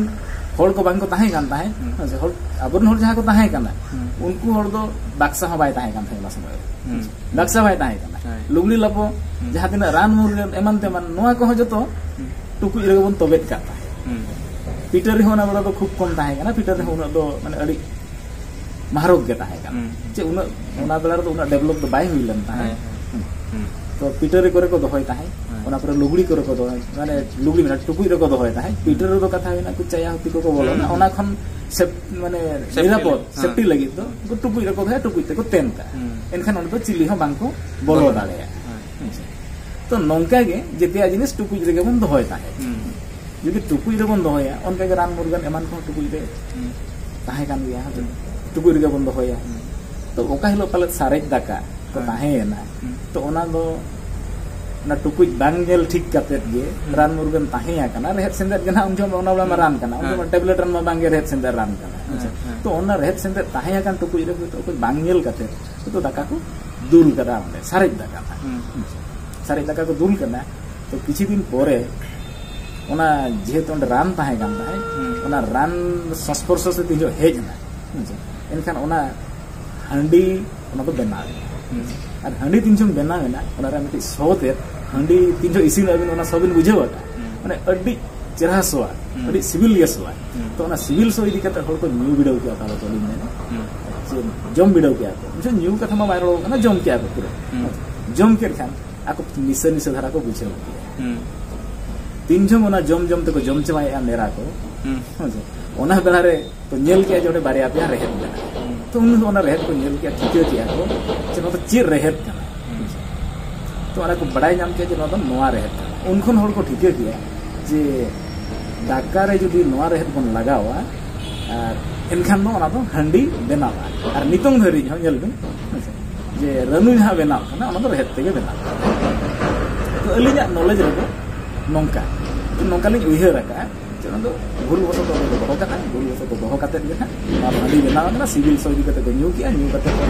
ᱦᱚᱲ ᱠᱚ ᱵᱟᱝ ᱠᱚ ᱛᱟᱦᱮᱸ ᱠᱟᱱ ᱛᱟᱦᱮᱸᱫ, ᱦᱩᱸ᱾ ᱦᱮᱸ ᱥᱮ, ᱦᱚᱲ, ᱟᱵᱚᱨᱮᱱ ᱦᱚᱲ ᱡᱟᱦᱟᱸ ᱠᱚ ᱛᱟᱦᱮᱸ ᱠᱟᱱᱟ, ᱦᱩᱸ᱾ ᱩᱱᱠᱩ ᱦᱚᱲ ᱫᱚ ᱵᱟᱠᱥᱟ ᱦᱚᱸ ᱵᱟᱭ ᱛᱟᱦᱮᱸ ᱠᱟᱱ ᱛᱟᱦᱮᱸᱫ ᱚᱱᱟ ᱥᱚᱢᱚᱭ ᱨᱮ᱾ ᱦᱩᱸ᱾ ᱵᱟᱠᱥᱟ ᱵᱟᱭ ᱛᱟᱦᱮᱸ ᱠᱟᱱᱟ᱾ ᱦᱮᱸ᱾ ᱞᱩᱜᱽᱲᱤ ᱞᱟᱯᱚ, ᱦᱩᱸ᱾ ᱡᱟᱦᱟᱸ ᱛᱤᱱᱟᱹᱜ ᱨᱟᱱ ᱢᱩᱨᱜᱟᱹᱱ ᱮᱢᱟᱱ ᱛᱮᱢᱟᱱ, ᱱᱚᱣᱟ ᱠᱚᱦᱚᱸ ᱡᱚᱛᱚ ᱦᱩᱸ᱾ ᱴᱩᱠᱩᱡ ᱨᱮᱜᱮ ᱵᱚᱱ ᱛᱚᱵᱮᱫ ᱠᱟᱜ ᱛᱟᱦᱮᱸᱫ᱾ ᱦᱩᱸ᱾ ᱯᱤᱴᱟᱹᱨᱤ ᱦᱚᱸ ᱚᱱᱟ ᱵᱮᱲᱟ ᱫᱚ ᱠᱷᱩᱵ ᱠᱚᱢ ᱛᱟᱦᱮᱸ ᱠᱟᱱᱟ, ᱯᱤᱴᱟᱹᱨᱤ ᱦᱚᱸ ᱩᱱᱟᱹᱜ ᱫᱚ, ᱢᱟᱱᱮ, ᱟᱹᱰᱤ ᱢᱟᱦᱨᱚᱠ ᱜᱮ ᱛᱟᱦᱮᱸ ᱠᱟᱱᱟ᱾ ᱦᱩᱸ᱾ ᱪᱮ ᱩᱱᱟᱹᱜ, ᱦᱩᱸ᱾ ᱚᱱᱟ ᱵᱮᱲᱟ ᱨᱮᱫᱚ ᱩᱱᱟᱹᱜ develop ᱫᱚ ᱵᱟᱭ ᱦᱩᱭ ᱞᱮᱱ ᱛᱟᱦᱮᱸᱫ᱾ ᱦᱮᱸ, ᱦᱮᱸ᱾ ᱦᱩᱸ᱾ ᱦᱩᱸ᱾ ᱛᱚ ᱯᱤᱴᱟᱹᱨᱤ ᱠᱚᱨᱮ ᱠᱚ ᱫᱚᱦᱚᱭ ᱛᱟᱦᱮᱸᱫ, ᱦᱮᱸ᱾ ᱚᱱᱟ ᱯᱚᱨᱮ ᱞᱩᱜᱽᱲᱤ ᱠᱚᱨᱮ ᱠᱚ ᱫᱚᱦᱚᱭ, ᱢᱟᱱᱮ, ᱞᱩᱜᱽᱲᱤ ᱢᱮᱱᱟᱜᱼᱟ, ᱴᱩᱠᱩᱡ ᱨᱮᱠᱚ ᱫᱚᱦᱚᱭ ᱛᱟᱦᱮᱸᱫ᱾ ᱦᱩᱸ᱾ ᱯᱤᱴᱟᱹᱨᱤ ᱨᱮᱫᱚ ᱠᱟᱛᱷᱟ ᱦᱩᱭᱱᱟ, ᱩᱱᱠᱩ ᱪᱟᱭᱟ ᱦᱩᱛᱤ ᱠᱚᱠᱚ ᱵᱚᱞᱚᱱᱟ, ᱦᱩᱸ᱾ ᱚᱱᱟ ᱠᱷᱚᱱ ᱥᱮᱯ-, ᱢᱟᱱᱮ, safety ᱱᱤᱨᱟᱯᱚᱫ, ᱞᱟᱹᱜᱤᱫ, ᱦᱮᱸ᱾ Safety ᱞᱟᱹᱜᱤᱫ ᱫᱚ ᱩᱱᱠᱩ ᱴᱩᱠᱩᱡ ᱨᱮᱠᱚ ᱫᱚᱦᱚᱭᱟ, ᱴᱩᱠᱩᱡ ᱛᱮᱠᱚ ᱛᱮᱱ ᱠᱟᱜᱼᱟ᱾ ᱦᱩᱸ᱾ ᱮᱱᱠᱷᱟᱱ ᱚᱸᱰᱮ ᱫᱚ ᱪᱤᱞᱤ ᱦᱚᱸ ᱵᱟᱝ ᱠᱚ ᱵᱚᱞᱚ ᱵᱚᱞᱚ᱾ ᱫᱟᱲᱮᱭᱟᱜᱼᱟ᱾ ᱦᱮᱸ᱾ ᱦᱮᱸ ᱥᱮ? ᱛᱚ ᱱᱚᱝᱠᱟ ᱜᱮ ᱡᱮᱛᱮᱭᱟᱜ ᱡᱤᱱᱤᱥ ᱴᱩᱠᱩᱡ ᱨᱮᱜᱮ ᱵᱚᱱ ᱫᱚᱦᱚᱭ ᱛᱟᱦᱮᱸᱫ᱾ ᱦᱩᱸ᱾ ᱡᱩᱫᱤ ᱴᱩᱠᱩᱡ ᱨᱮᱵᱚᱱ ᱫᱚᱦᱚᱭᱟ, ᱚᱱᱠᱟ ᱜᱮ ᱨᱟᱱ ᱢᱩᱨᱜᱟᱹᱱ ᱮᱢᱟᱱ ᱠᱚᱦᱚᱸ ᱴᱩᱠᱩᱡ ᱨᱮ ᱦᱩᱸ᱾ ᱛᱟᱦᱮᱸ ᱠᱟᱱ ᱜᱮᱭᱟ, ᱦᱮᱸ ᱥᱮ? ᱦᱩᱸ᱾ ᱴᱩᱠᱩᱡ ᱨᱮᱜᱮ ᱵᱚᱱ ᱫᱚᱦᱚᱭᱟ᱾ ᱦᱩᱸ᱾ ᱛᱚ ᱚᱠᱟ ᱦᱤᱞᱳᱜ ᱯᱟᱞᱮᱫ ᱥᱟᱨᱮᱡ ᱫᱟᱠᱟ ᱠᱚ ᱦᱮᱸ᱾ ᱛᱟᱦᱮᱸᱭᱮᱱᱟ, ᱦᱩᱸ᱾ ᱛᱚ ᱚᱱᱟ ᱫᱚ, ᱚᱱᱟ ᱴᱩᱠᱩᱡ ᱵᱟᱝ ᱧᱮᱞ ᱴᱷᱤᱠ ᱠᱟᱛᱮᱫ ᱜᱮ ᱦᱩᱸ᱾ ᱨᱟᱱ ᱢᱩᱨᱜᱟᱹᱱ ᱛᱟᱦᱮᱸ ᱟᱠᱟᱱᱟ, ᱨᱮᱦᱮᱫ ᱥᱮᱸᱫᱮᱫ ᱜᱮ ᱱᱟᱦᱟᱜ ᱩᱱ ᱡᱚᱦᱚᱜ ᱢᱟ ᱚᱱᱟ ᱵᱮᱲᱟ ᱢᱟ ᱦᱮᱸ᱾ ᱨᱟᱱ ᱠᱟᱱᱟ, ᱩᱱ ᱦᱮᱸ᱾ ᱡᱚᱦᱚᱜ ᱢᱟ tablet ᱨᱟᱱ ᱢᱟ ᱵᱟᱝ ᱜᱮ, ᱨᱮᱦᱮᱫ ᱥᱮᱸᱫᱮᱫ ᱨᱟᱱ ᱠᱟᱱᱟ, ᱦᱮᱸ ᱥᱮ? ᱦᱮᱸ᱾ ᱛᱚ ᱚᱱᱟ ᱨᱮᱦᱮᱫ ᱥᱮᱸᱫᱮᱫ ᱛᱟᱦᱮᱸ ᱟᱠᱟᱱ ᱴᱩᱠᱩᱡ ᱨᱮ ᱦᱚᱭᱛᱳ ᱚᱠᱚᱭ ᱵᱟᱝ ᱧᱮᱞ ᱠᱟᱛᱮᱫ ᱦᱚᱭᱛᱳ ᱫᱟᱠᱟ ᱠᱚ ᱫᱩᱞ ᱠᱟᱫᱟ, ᱚᱸᱰᱮ ᱥᱟᱨᱮᱡ ᱫᱟᱠᱟ ᱱᱟᱦᱟᱜ᱾ ᱦᱩᱸ᱾ ᱥᱟᱨᱮᱡ ᱫᱟᱠᱟ ᱠᱚ ᱫᱩᱞ ᱠᱟᱫᱟ, ᱛᱚ ᱠᱤᱪᱷᱩ ᱫᱤᱱ ᱯᱚᱨᱮ ᱚᱱᱟ ᱡᱮᱦᱮᱛᱩ ᱚᱸᱰᱮ ᱨᱟᱱ ᱛᱟᱦᱮᱸ ᱠᱟᱱ ᱛᱟᱦᱮᱸᱫ, ᱦᱩᱸ᱾ ᱚᱱᱟ ᱨᱟᱱ ᱥᱚᱝᱥᱯᱚᱨᱥᱚ ᱥᱮ ᱛᱤᱱ ᱡᱚᱦᱚᱜ ᱦᱮᱡ ᱮᱱᱟ, ᱦᱮᱸ ᱥᱮ? ᱮᱱᱠᱷᱟᱱ ᱚᱱᱟ ᱦᱟᱺᱰᱤ ᱚᱱᱟ ᱫᱚ ᱵᱮᱱᱟᱣ ᱮᱱᱟ᱾ ᱦᱩᱸ᱾ ᱟᱨ ᱦᱟᱺᱰᱤ ᱛᱤᱱ ᱡᱚᱦᱚᱜ ᱵᱮᱱᱟᱣ ᱮᱱᱟ, ᱚᱱᱟ ᱨᱮ ᱢᱤᱫᱴᱤᱡ ᱥᱚ ᱛᱮ ᱦᱟᱺᱰᱤ ᱛᱤᱱ ᱡᱚᱦᱚᱜ ᱤᱥᱤᱱ ᱟᱹᱵᱤᱱ ᱚᱱᱟ ᱥᱚ ᱵᱤᱱ ᱵᱩᱡᱷᱟᱹᱣ ᱟᱠᱟᱫ, ᱦᱩᱸ᱾ ᱢᱟᱱᱮ ᱟᱹᱰᱤ ᱪᱮᱦᱨᱟ ᱥᱚᱣᱟ, ᱦᱩᱸ᱾ ᱟᱹᱰᱤ ᱥᱤᱵᱤᱞ ᱜᱮ ᱥᱚᱣᱟ᱾ ᱦᱩᱸ᱾ ᱛᱚ ᱚᱱᱟ ᱥᱤᱵᱤᱞ ᱥᱚ ᱤᱫᱤ ᱠᱟᱛᱮ ᱦᱚᱲ ᱠᱚ ᱧᱩ ᱵᱤᱰᱟᱹᱣ ᱠᱮᱫᱟ, ᱛᱟᱦᱚᱞᱮ ᱛᱚ ᱞᱤᱧ ᱢᱮᱱᱟ᱾ ᱦᱩᱸ᱾ ᱪᱮᱫ ᱡᱚᱢ ᱵᱤᱰᱟᱹᱣ ᱠᱮᱫᱟ ᱠᱚ᱾ ᱧᱩ ᱠᱟᱛᱷᱟ ᱢᱟ ᱵᱟᱭ ᱨᱚᱲ ᱠᱟᱱᱟ, ᱡᱚᱢ ᱠᱮᱫᱟ ᱠᱚ ᱯᱩᱨᱟᱹ᱾ ᱦᱩᱸ᱾ ᱡᱚᱢ ᱠᱮᱫ ᱠᱷᱟᱱ ᱟᱠᱚ ᱱᱤᱥᱟᱹ ᱱᱤᱥᱟᱹ ᱫᱷᱟᱨᱟ ᱠᱚ ᱵᱩᱡᱷᱟᱹᱣ ᱠᱮᱫᱟ᱾ ᱦᱩᱸ᱾ ᱛᱤᱱ ᱡᱚᱢ ᱚᱱᱟ ᱡᱚᱢ ᱡᱚᱢ ᱛᱮᱠᱚ ᱡᱚᱢ ᱪᱟᱵᱟᱭᱮᱫᱼᱟ ᱢᱮᱨᱟ ᱠᱚ, ᱦᱩᱸ᱾ ᱦᱮᱸ ᱥᱮ? ᱚᱱᱟ ᱵᱮᱲᱟ ᱨᱮ ᱛᱚ ᱧᱮᱞ ᱠᱮᱫᱼᱟ ᱡᱮ ᱚᱸᱰᱮ ᱵᱟᱨᱭᱟ ᱯᱮᱭᱟ ᱨᱮᱦᱮᱫ ᱢᱮᱱᱟᱜᱼᱟ᱾ ᱦᱩᱸ᱾ ᱛᱚ ᱩᱱ ᱚᱱᱟ ᱨᱮᱦᱮᱫ ᱠᱚ ᱧᱮᱞ ᱠᱮᱫᱼᱟ, ᱴᱷᱤᱠᱟᱹ ᱠᱮᱫᱼᱟ ᱠᱚ ᱡᱮ ᱱᱚᱣᱟ ᱫᱚ ᱪᱮᱫ ᱨᱮᱦᱮᱫ ᱠᱟᱱᱟ᱾ ᱦᱩᱸ᱾ ᱛᱚ ᱚᱱᱟ ᱠᱚ ᱵᱟᱲᱟᱭ ᱧᱟᱢ ᱠᱮᱫᱼᱟ ᱡᱮ ᱱᱚᱣᱟ ᱫᱚ ᱱᱚᱣᱟ ᱨᱮᱦᱮᱫ ᱠᱟᱱᱟ᱾ ᱩᱱ ᱠᱷᱚᱱ ᱦᱚᱲ ᱠᱚ ᱴᱷᱤᱠᱟᱹ ᱠᱮᱫᱼᱟ ᱡᱮ ᱫᱟᱠᱟ ᱨᱮ ᱡᱩᱫᱤ ᱱᱚᱣᱟ ᱨᱮᱦᱮᱫ ᱵᱚᱱ ᱞᱟᱜᱟᱣᱟ, ᱟᱨ ᱮᱱᱠᱷᱟᱱ ᱫᱚ ᱚᱱᱟ ᱫᱚ ᱦᱟᱺᱰᱤ ᱵᱮᱱᱟᱣᱟ᱾ ᱟᱨ ᱱᱤᱛᱚᱝ ᱫᱷᱟᱹᱨᱤᱡ ᱦᱚᱸ ᱧᱮᱞ ᱵᱤᱱ, ᱦᱮᱸᱥᱮ, ᱡᱮ ᱨᱟᱹᱱᱩ ᱡᱟᱦᱟᱸ ᱵᱮᱱᱟᱣ ᱠᱟᱱᱟ, ᱚᱱᱟ ᱫᱚ ᱨᱮᱦᱮᱫ ᱛᱮᱜᱮ ᱵᱮᱱᱟᱣ ᱠᱟᱱᱟ᱾ ᱛᱚ, ᱟᱹᱞᱤᱧᱟᱜ ᱱᱚᱞᱮᱡᱽ ᱨᱮᱫᱚ ᱱᱚᱝᱠᱟ, ᱱᱚᱝᱠᱟ ᱞᱤᱧ ᱩᱭᱦᱟᱹᱨ ᱟᱠᱟᱫᱼᱟ, ᱡᱮ ᱚᱱᱟ ᱫᱚ ᱵᱷᱩᱞ ᱵᱚᱥᱚᱛᱚ ᱫᱚᱦᱚ ᱠᱟᱱᱟ, ᱵᱷᱩᱞ ᱵᱚᱥᱚᱛᱚ ᱫᱚᱦᱚ ᱠᱟᱛᱮᱫ ᱜᱮ ᱦᱟᱸᱜ ᱱᱚᱣᱟ ᱫᱚ ᱦᱟᱺᱰᱤ ᱵᱮᱱᱟᱣ ᱠᱟᱱᱟ᱾ ᱥᱤᱵᱤᱞ ᱥᱚ ᱤᱫᱤ ᱠᱟᱛᱮᱫ ᱠᱚ ᱧᱩ ᱠᱮᱜᱼᱟ, ᱧᱩ ᱠᱟᱛᱮᱫ ᱠᱚ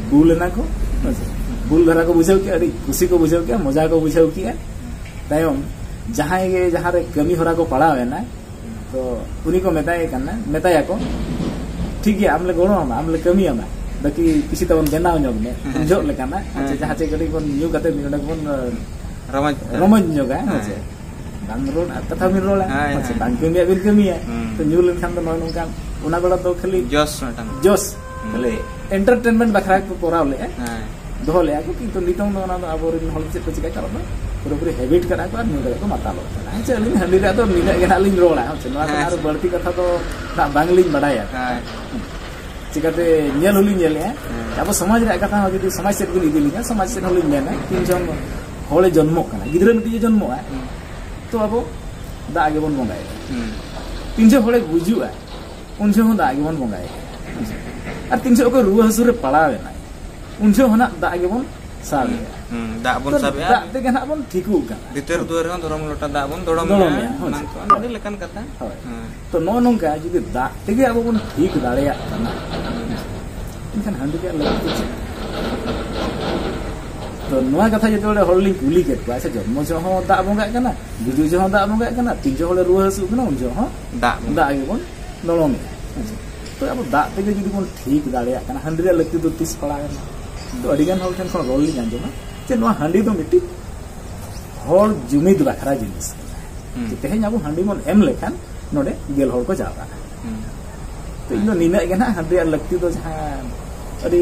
ᱵᱩᱞ ᱮᱱᱟ ᱠᱚ, ᱦᱮᱸᱥᱮ᱾ ᱵᱩᱞ ᱫᱷᱟᱨᱟ ᱠᱚ ᱵᱩᱡᱷᱟᱹᱣ ᱠᱮᱜᱼᱟ, ᱟᱹᱰᱤ ᱠᱩᱥᱤ ᱠᱚ ᱵᱩᱡᱷᱟᱹᱣ ᱠᱮᱜᱼᱟ, ᱢᱚᱡᱟ ᱠᱚ ᱵᱩᱡᱷᱟᱹᱣ ᱠᱮᱜᱼᱟ᱾ ᱛᱟᱭᱚᱢ ᱡᱟᱦᱟᱸᱭ ᱜᱮ ᱡᱟᱦᱟᱸ ᱨᱮ ᱠᱟᱹᱢᱤ ᱦᱚᱨᱟ ᱠᱚ ᱯᱟᱲᱟᱣ ᱮᱱᱟ, ᱛᱚ ᱩᱱᱤ ᱠᱚ ᱢᱮᱛᱟᱭ ᱠᱟᱱᱟ, ᱢᱮᱛᱟᱭᱟᱠᱚ, "ᱴᱷᱤᱠ ᱜᱮᱭᱟ, ᱟᱢ ᱞᱮ ᱜᱚᱲᱚ ᱟᱢᱟ, ᱟᱢ ᱞᱮ ᱠᱟᱹᱢᱤᱭᱟᱢᱟ, ᱵᱟᱹᱠᱤ ᱠᱤᱪᱷᱩ ᱛᱟᱵᱚᱱ ᱵᱮᱱᱟᱣ ᱧᱚᱜ ᱢᱮ, ᱩᱱ ᱡᱚᱦᱚᱜ ᱞᱮᱠᱟᱱᱟᱜ, ᱦᱮᱸ, ᱡᱟᱦᱟᱸ ᱪᱮ ᱠᱟᱹᱴᱤᱡ ᱵᱚᱱ ᱧᱩ ᱠᱟᱛᱮ ᱱᱚᱰᱮ ᱵᱚᱱ, ᱨᱚᱢᱚᱡᱽ᱾ ᱨᱚᱢᱚᱡᱽ ᱧᱚᱜᱟ, ᱦᱮᱸ, ᱦᱮᱸ ᱪᱮ? ᱵᱟᱝ ᱨᱚᱲ ᱠᱟᱛᱷᱟ ᱵᱤᱱ ᱨᱚᱲᱟ, ᱦᱮᱸ, ᱦᱮᱸ ᱪᱮ? ᱦᱮᱸ᱾ ᱵᱟᱝ ᱠᱟᱹᱢᱤᱭᱟᱜ ᱵᱤᱱ ᱠᱟᱹᱢᱤᱭᱟ᱾ ᱦᱩᱸ᱾ ᱛᱚ ᱧᱩ ᱞᱮᱱᱠᱷᱟᱱ ᱫᱚ ᱱᱚᱜᱼᱚᱭ ᱱᱚᱝᱠᱟ, ᱚᱱᱟ ᱵᱮᱲᱟ ᱫᱚ ᱠᱷᱟᱹᱞᱤ ᱡᱚᱥ ᱢᱤᱫᱴᱟᱝ᱾ ᱡᱚᱥ᱾ ᱦᱩᱸ᱾ ᱠᱷᱟᱹᱞᱤ entertainment ᱵᱟᱠᱷᱨᱟ ᱠᱚ ᱠᱚᱨᱟᱣ ᱞᱮᱫᱼᱟ᱾ ᱦᱮᱸ᱾ ᱫᱚᱦᱚ ᱞᱮᱫᱼᱟ ᱠᱚ, ᱠᱤᱱᱛᱩ ᱱᱤᱛᱚᱝ ᱫᱚ ᱚᱱᱟ ᱫᱚ ᱟᱵᱚᱨᱮᱱ ᱦᱚᱲ ᱪᱮᱫ ᱠᱚ ᱪᱤᱠᱟᱹ ᱠᱟᱜ ᱫᱚ, ᱯᱩᱨᱟᱹᱯᱩᱨᱤ habit ᱠᱟᱜᱼᱟ ᱠᱚ ᱟᱨ ᱧᱩ ᱠᱟᱛᱮ ᱠᱚ ᱢᱟᱛᱟᱞᱚᱜ ᱠᱟᱱᱟ᱾ ᱦᱮᱸ ᱪᱮ, ᱟᱹᱞᱤᱧ ᱦᱟᱺᱰᱤ ᱨᱮᱭᱟᱜ ᱫᱚ ᱱᱤᱱᱟᱹᱜ ᱜᱮ ᱱᱟᱜ ᱞᱤᱧ ᱨᱚᱲᱟ, ᱦᱮᱸ ᱪᱮ, ᱱᱚᱣᱟ ᱠᱷᱚᱱ ᱦᱮᱸ᱾ ᱟᱨ ᱵᱟᱹᱲᱛᱤ ᱠᱟᱛᱷᱟ ᱫᱚ ᱱᱟᱜ ᱵᱟᱝᱞᱤᱧ ᱵᱟᱲᱟᱭᱟ᱾ ᱦᱮᱸ᱾ ᱪᱤᱠᱟᱹᱛᱮ ᱧᱮᱞ ᱦᱚᱸᱞᱤᱧ ᱧᱮᱞᱮᱜᱼᱟ᱾ ᱦᱮᱸ᱾ ᱟᱵᱚ ᱥᱚᱢᱟᱡᱽ ᱨᱮᱭᱟᱜ ᱠᱟᱛᱷᱟ ᱦᱚᱸ ᱡᱩᱫᱤ ᱥᱚᱢᱟᱡᱽ ᱥᱮᱫ ᱵᱤᱱ ᱤᱫᱤ ᱞᱤᱧᱟ, ᱥᱚᱢᱟᱡᱽ ᱥᱮᱫ ᱦᱚᱸᱞᱤᱧ ᱢᱮᱱᱟ, ᱛᱤᱱ ᱡᱚᱱ ᱦᱚᱲᱮ ᱡᱚᱱᱢᱚᱜ ᱠᱟᱱᱟ, ᱜᱤᱫᱽᱨᱟᱹ ᱢᱤᱫᱴᱤᱡ ᱮ ᱡᱚᱱᱢᱚᱜᱼᱟ, ᱦᱮᱸ᱾ ᱛᱚ ᱟᱵᱚ ᱫᱟᱜ ᱜᱮᱵᱚᱱ ᱵᱚᱸᱜᱟᱭᱟ᱾ ᱦᱮᱸ᱾ ᱛᱤᱱ ᱡᱚᱱ ᱦᱚᱲᱮ ᱜᱩᱡᱩᱜᱼᱟ, ᱩᱱ ᱡᱚᱦᱚᱜ ᱦᱚᱸ ᱫᱟᱜ ᱜᱮᱵᱚᱱ ᱵᱚᱸᱜᱟᱭᱟ᱾ ᱟᱨ ᱛᱤᱱ ᱡᱚᱦᱚᱜ ᱚᱠᱚᱭ ᱨᱩᱣᱟᱹ ᱦᱟᱹᱥᱩ ᱨᱮ ᱯᱟᱲᱟᱣ ᱮᱱᱟᱭ, ᱩᱱ ᱡᱚᱦᱚᱜ ᱦᱚᱸ ᱱᱟᱜ ᱫᱟᱜ ᱜᱮᱵᱚᱱ ᱥᱟᱵᱮᱜᱼᱟ᱾ ᱦᱩᱸ, ᱫᱟᱜ ᱵᱚᱱ ᱛᱚ ᱥᱟᱵᱮᱜᱼᱟ᱾ ᱫᱟᱜ ᱛᱮᱜᱮ ᱱᱟᱜ ᱵᱚᱱ ᱴᱷᱤᱠᱩᱜ ᱠᱟᱱᱟ᱾ ᱵᱷᱤᱛᱟᱹᱨ ᱫᱩᱣᱟᱹᱨ ᱨᱮᱦᱚᱸ ᱫᱷᱚᱨᱚᱢ ᱞᱚᱴᱟ ᱫᱟᱜ ᱵᱚᱱ ᱫᱚᱲᱚᱢᱮᱜᱼᱟ, ᱫᱚᱲᱚᱢᱮᱜᱼᱟ, ᱦᱳᱭ᱾ ᱮᱢᱟᱱ ᱠᱚ ᱟᱹᱰᱤ ᱞᱮᱠᱟᱱ ᱠᱟᱛᱷᱟ᱾ ᱦᱳᱭ᱾ ᱦᱮᱸ᱾ ᱛᱚ ᱱᱚᱜᱼᱚ ᱱᱚᱝᱠᱟ ᱡᱩᱫᱤ ᱫᱟᱜ ᱛᱮᱜᱮ ᱟᱵᱚ ᱵᱚᱱ ᱴᱷᱤᱠ ᱫᱟᱲᱮᱭᱟᱜ ᱠᱟᱱᱟ, ᱮᱱᱠᱷᱟᱱ ᱦᱟᱺᱰᱤ ᱨᱮᱭᱟᱜ ᱞᱟᱹᱠᱛᱤ ᱪᱮᱫ? ᱛᱚ ᱱᱚᱣᱟ ᱠᱟᱛᱷᱟ ᱡᱚᱛᱚ ᱦᱚᱲ ᱞᱤᱧ ᱠᱩᱞᱤ ᱠᱮᱫ ᱠᱚᱣᱟ, ᱟᱪᱪᱷᱟ, ᱡᱚᱱᱢᱚ ᱡᱚᱦᱚᱜ ᱦᱚᱸ ᱫᱟᱜ ᱵᱚᱸᱜᱟᱜ ᱠᱟᱱᱟ, ᱜᱩᱡᱩᱜ ᱡᱚᱦᱚᱜ ᱦᱚᱸ ᱫᱟᱜ ᱵᱚᱸᱜᱟᱜ ᱠᱟᱱᱟ, ᱛᱤᱱ ᱡᱚᱦᱚᱜ ᱦᱚᱲᱮ ᱨᱩᱣᱟᱹ ᱦᱟᱹᱥᱩᱜ ᱠᱟᱱᱟ, ᱩᱱ ᱡᱚᱦᱚᱜ ᱦᱚᱸ ᱫᱟᱜ ᱵᱚᱸᱜᱟ᱾ ᱫᱟᱜ ᱜᱮᱵᱚᱱ ᱫᱚᱲᱚᱢᱮᱜᱼᱟ᱾ ᱦᱮᱸ ᱪᱮ? ᱛᱚ ᱟᱵᱚ ᱫᱟᱜ ᱛᱮᱜᱮ ᱡᱩᱫᱤ ᱵᱚᱱ ᱴᱷᱤᱠ ᱫᱟᱲᱮᱭᱟᱜ ᱠᱟᱱᱟ, ᱦᱟᱺᱰᱤ ᱨᱮᱭᱟᱜ ᱞᱟᱹᱠᱛᱤ ᱫᱚ ᱛᱤᱥ ᱯᱟᱲᱟᱣ ᱮᱱᱟ? ᱛᱚ ᱟᱹᱰᱤ ᱜᱟᱱ ᱦᱚᱲ ᱴᱷᱮᱱ ᱠᱷᱚᱱ ᱨᱚᱲ ᱞᱤᱧ ᱟᱸᱡᱚᱢᱟ ᱡᱮ ᱱᱚᱣᱟ ᱦᱟᱺᱰᱤ ᱫᱚ ᱢᱤᱫᱴᱤᱡ ᱦᱚᱲ ᱡᱩᱢᱤᱫ ᱵᱟᱠᱷᱨᱟ ᱡᱤᱱᱤᱥ ᱠᱟᱱᱟ᱾ ᱦᱩᱸ᱾ ᱡᱮ ᱛᱮᱦᱮᱧ ᱟᱵᱚ ᱦᱟᱺᱰᱤ ᱵᱚᱱ ᱮᱢ ᱞᱮᱠᱷᱟᱱ ᱱᱚᱰᱮ ᱜᱮᱞ ᱦᱚᱲ ᱠᱚ ᱡᱟᱣᱨᱟᱜᱼᱟ᱾ ᱦᱩᱸ᱾ ᱛᱚ ᱤᱧ ᱫᱚ ᱱᱤᱱᱟᱹᱜ ᱜᱮ ᱱᱟᱦᱟᱜ ᱦᱟᱺᱰᱤ ᱨᱮᱭᱟᱜ ᱞᱟᱹᱠᱛᱤ ᱫᱚ, ᱡᱟᱦᱟᱸ ᱟᱹᱰᱤ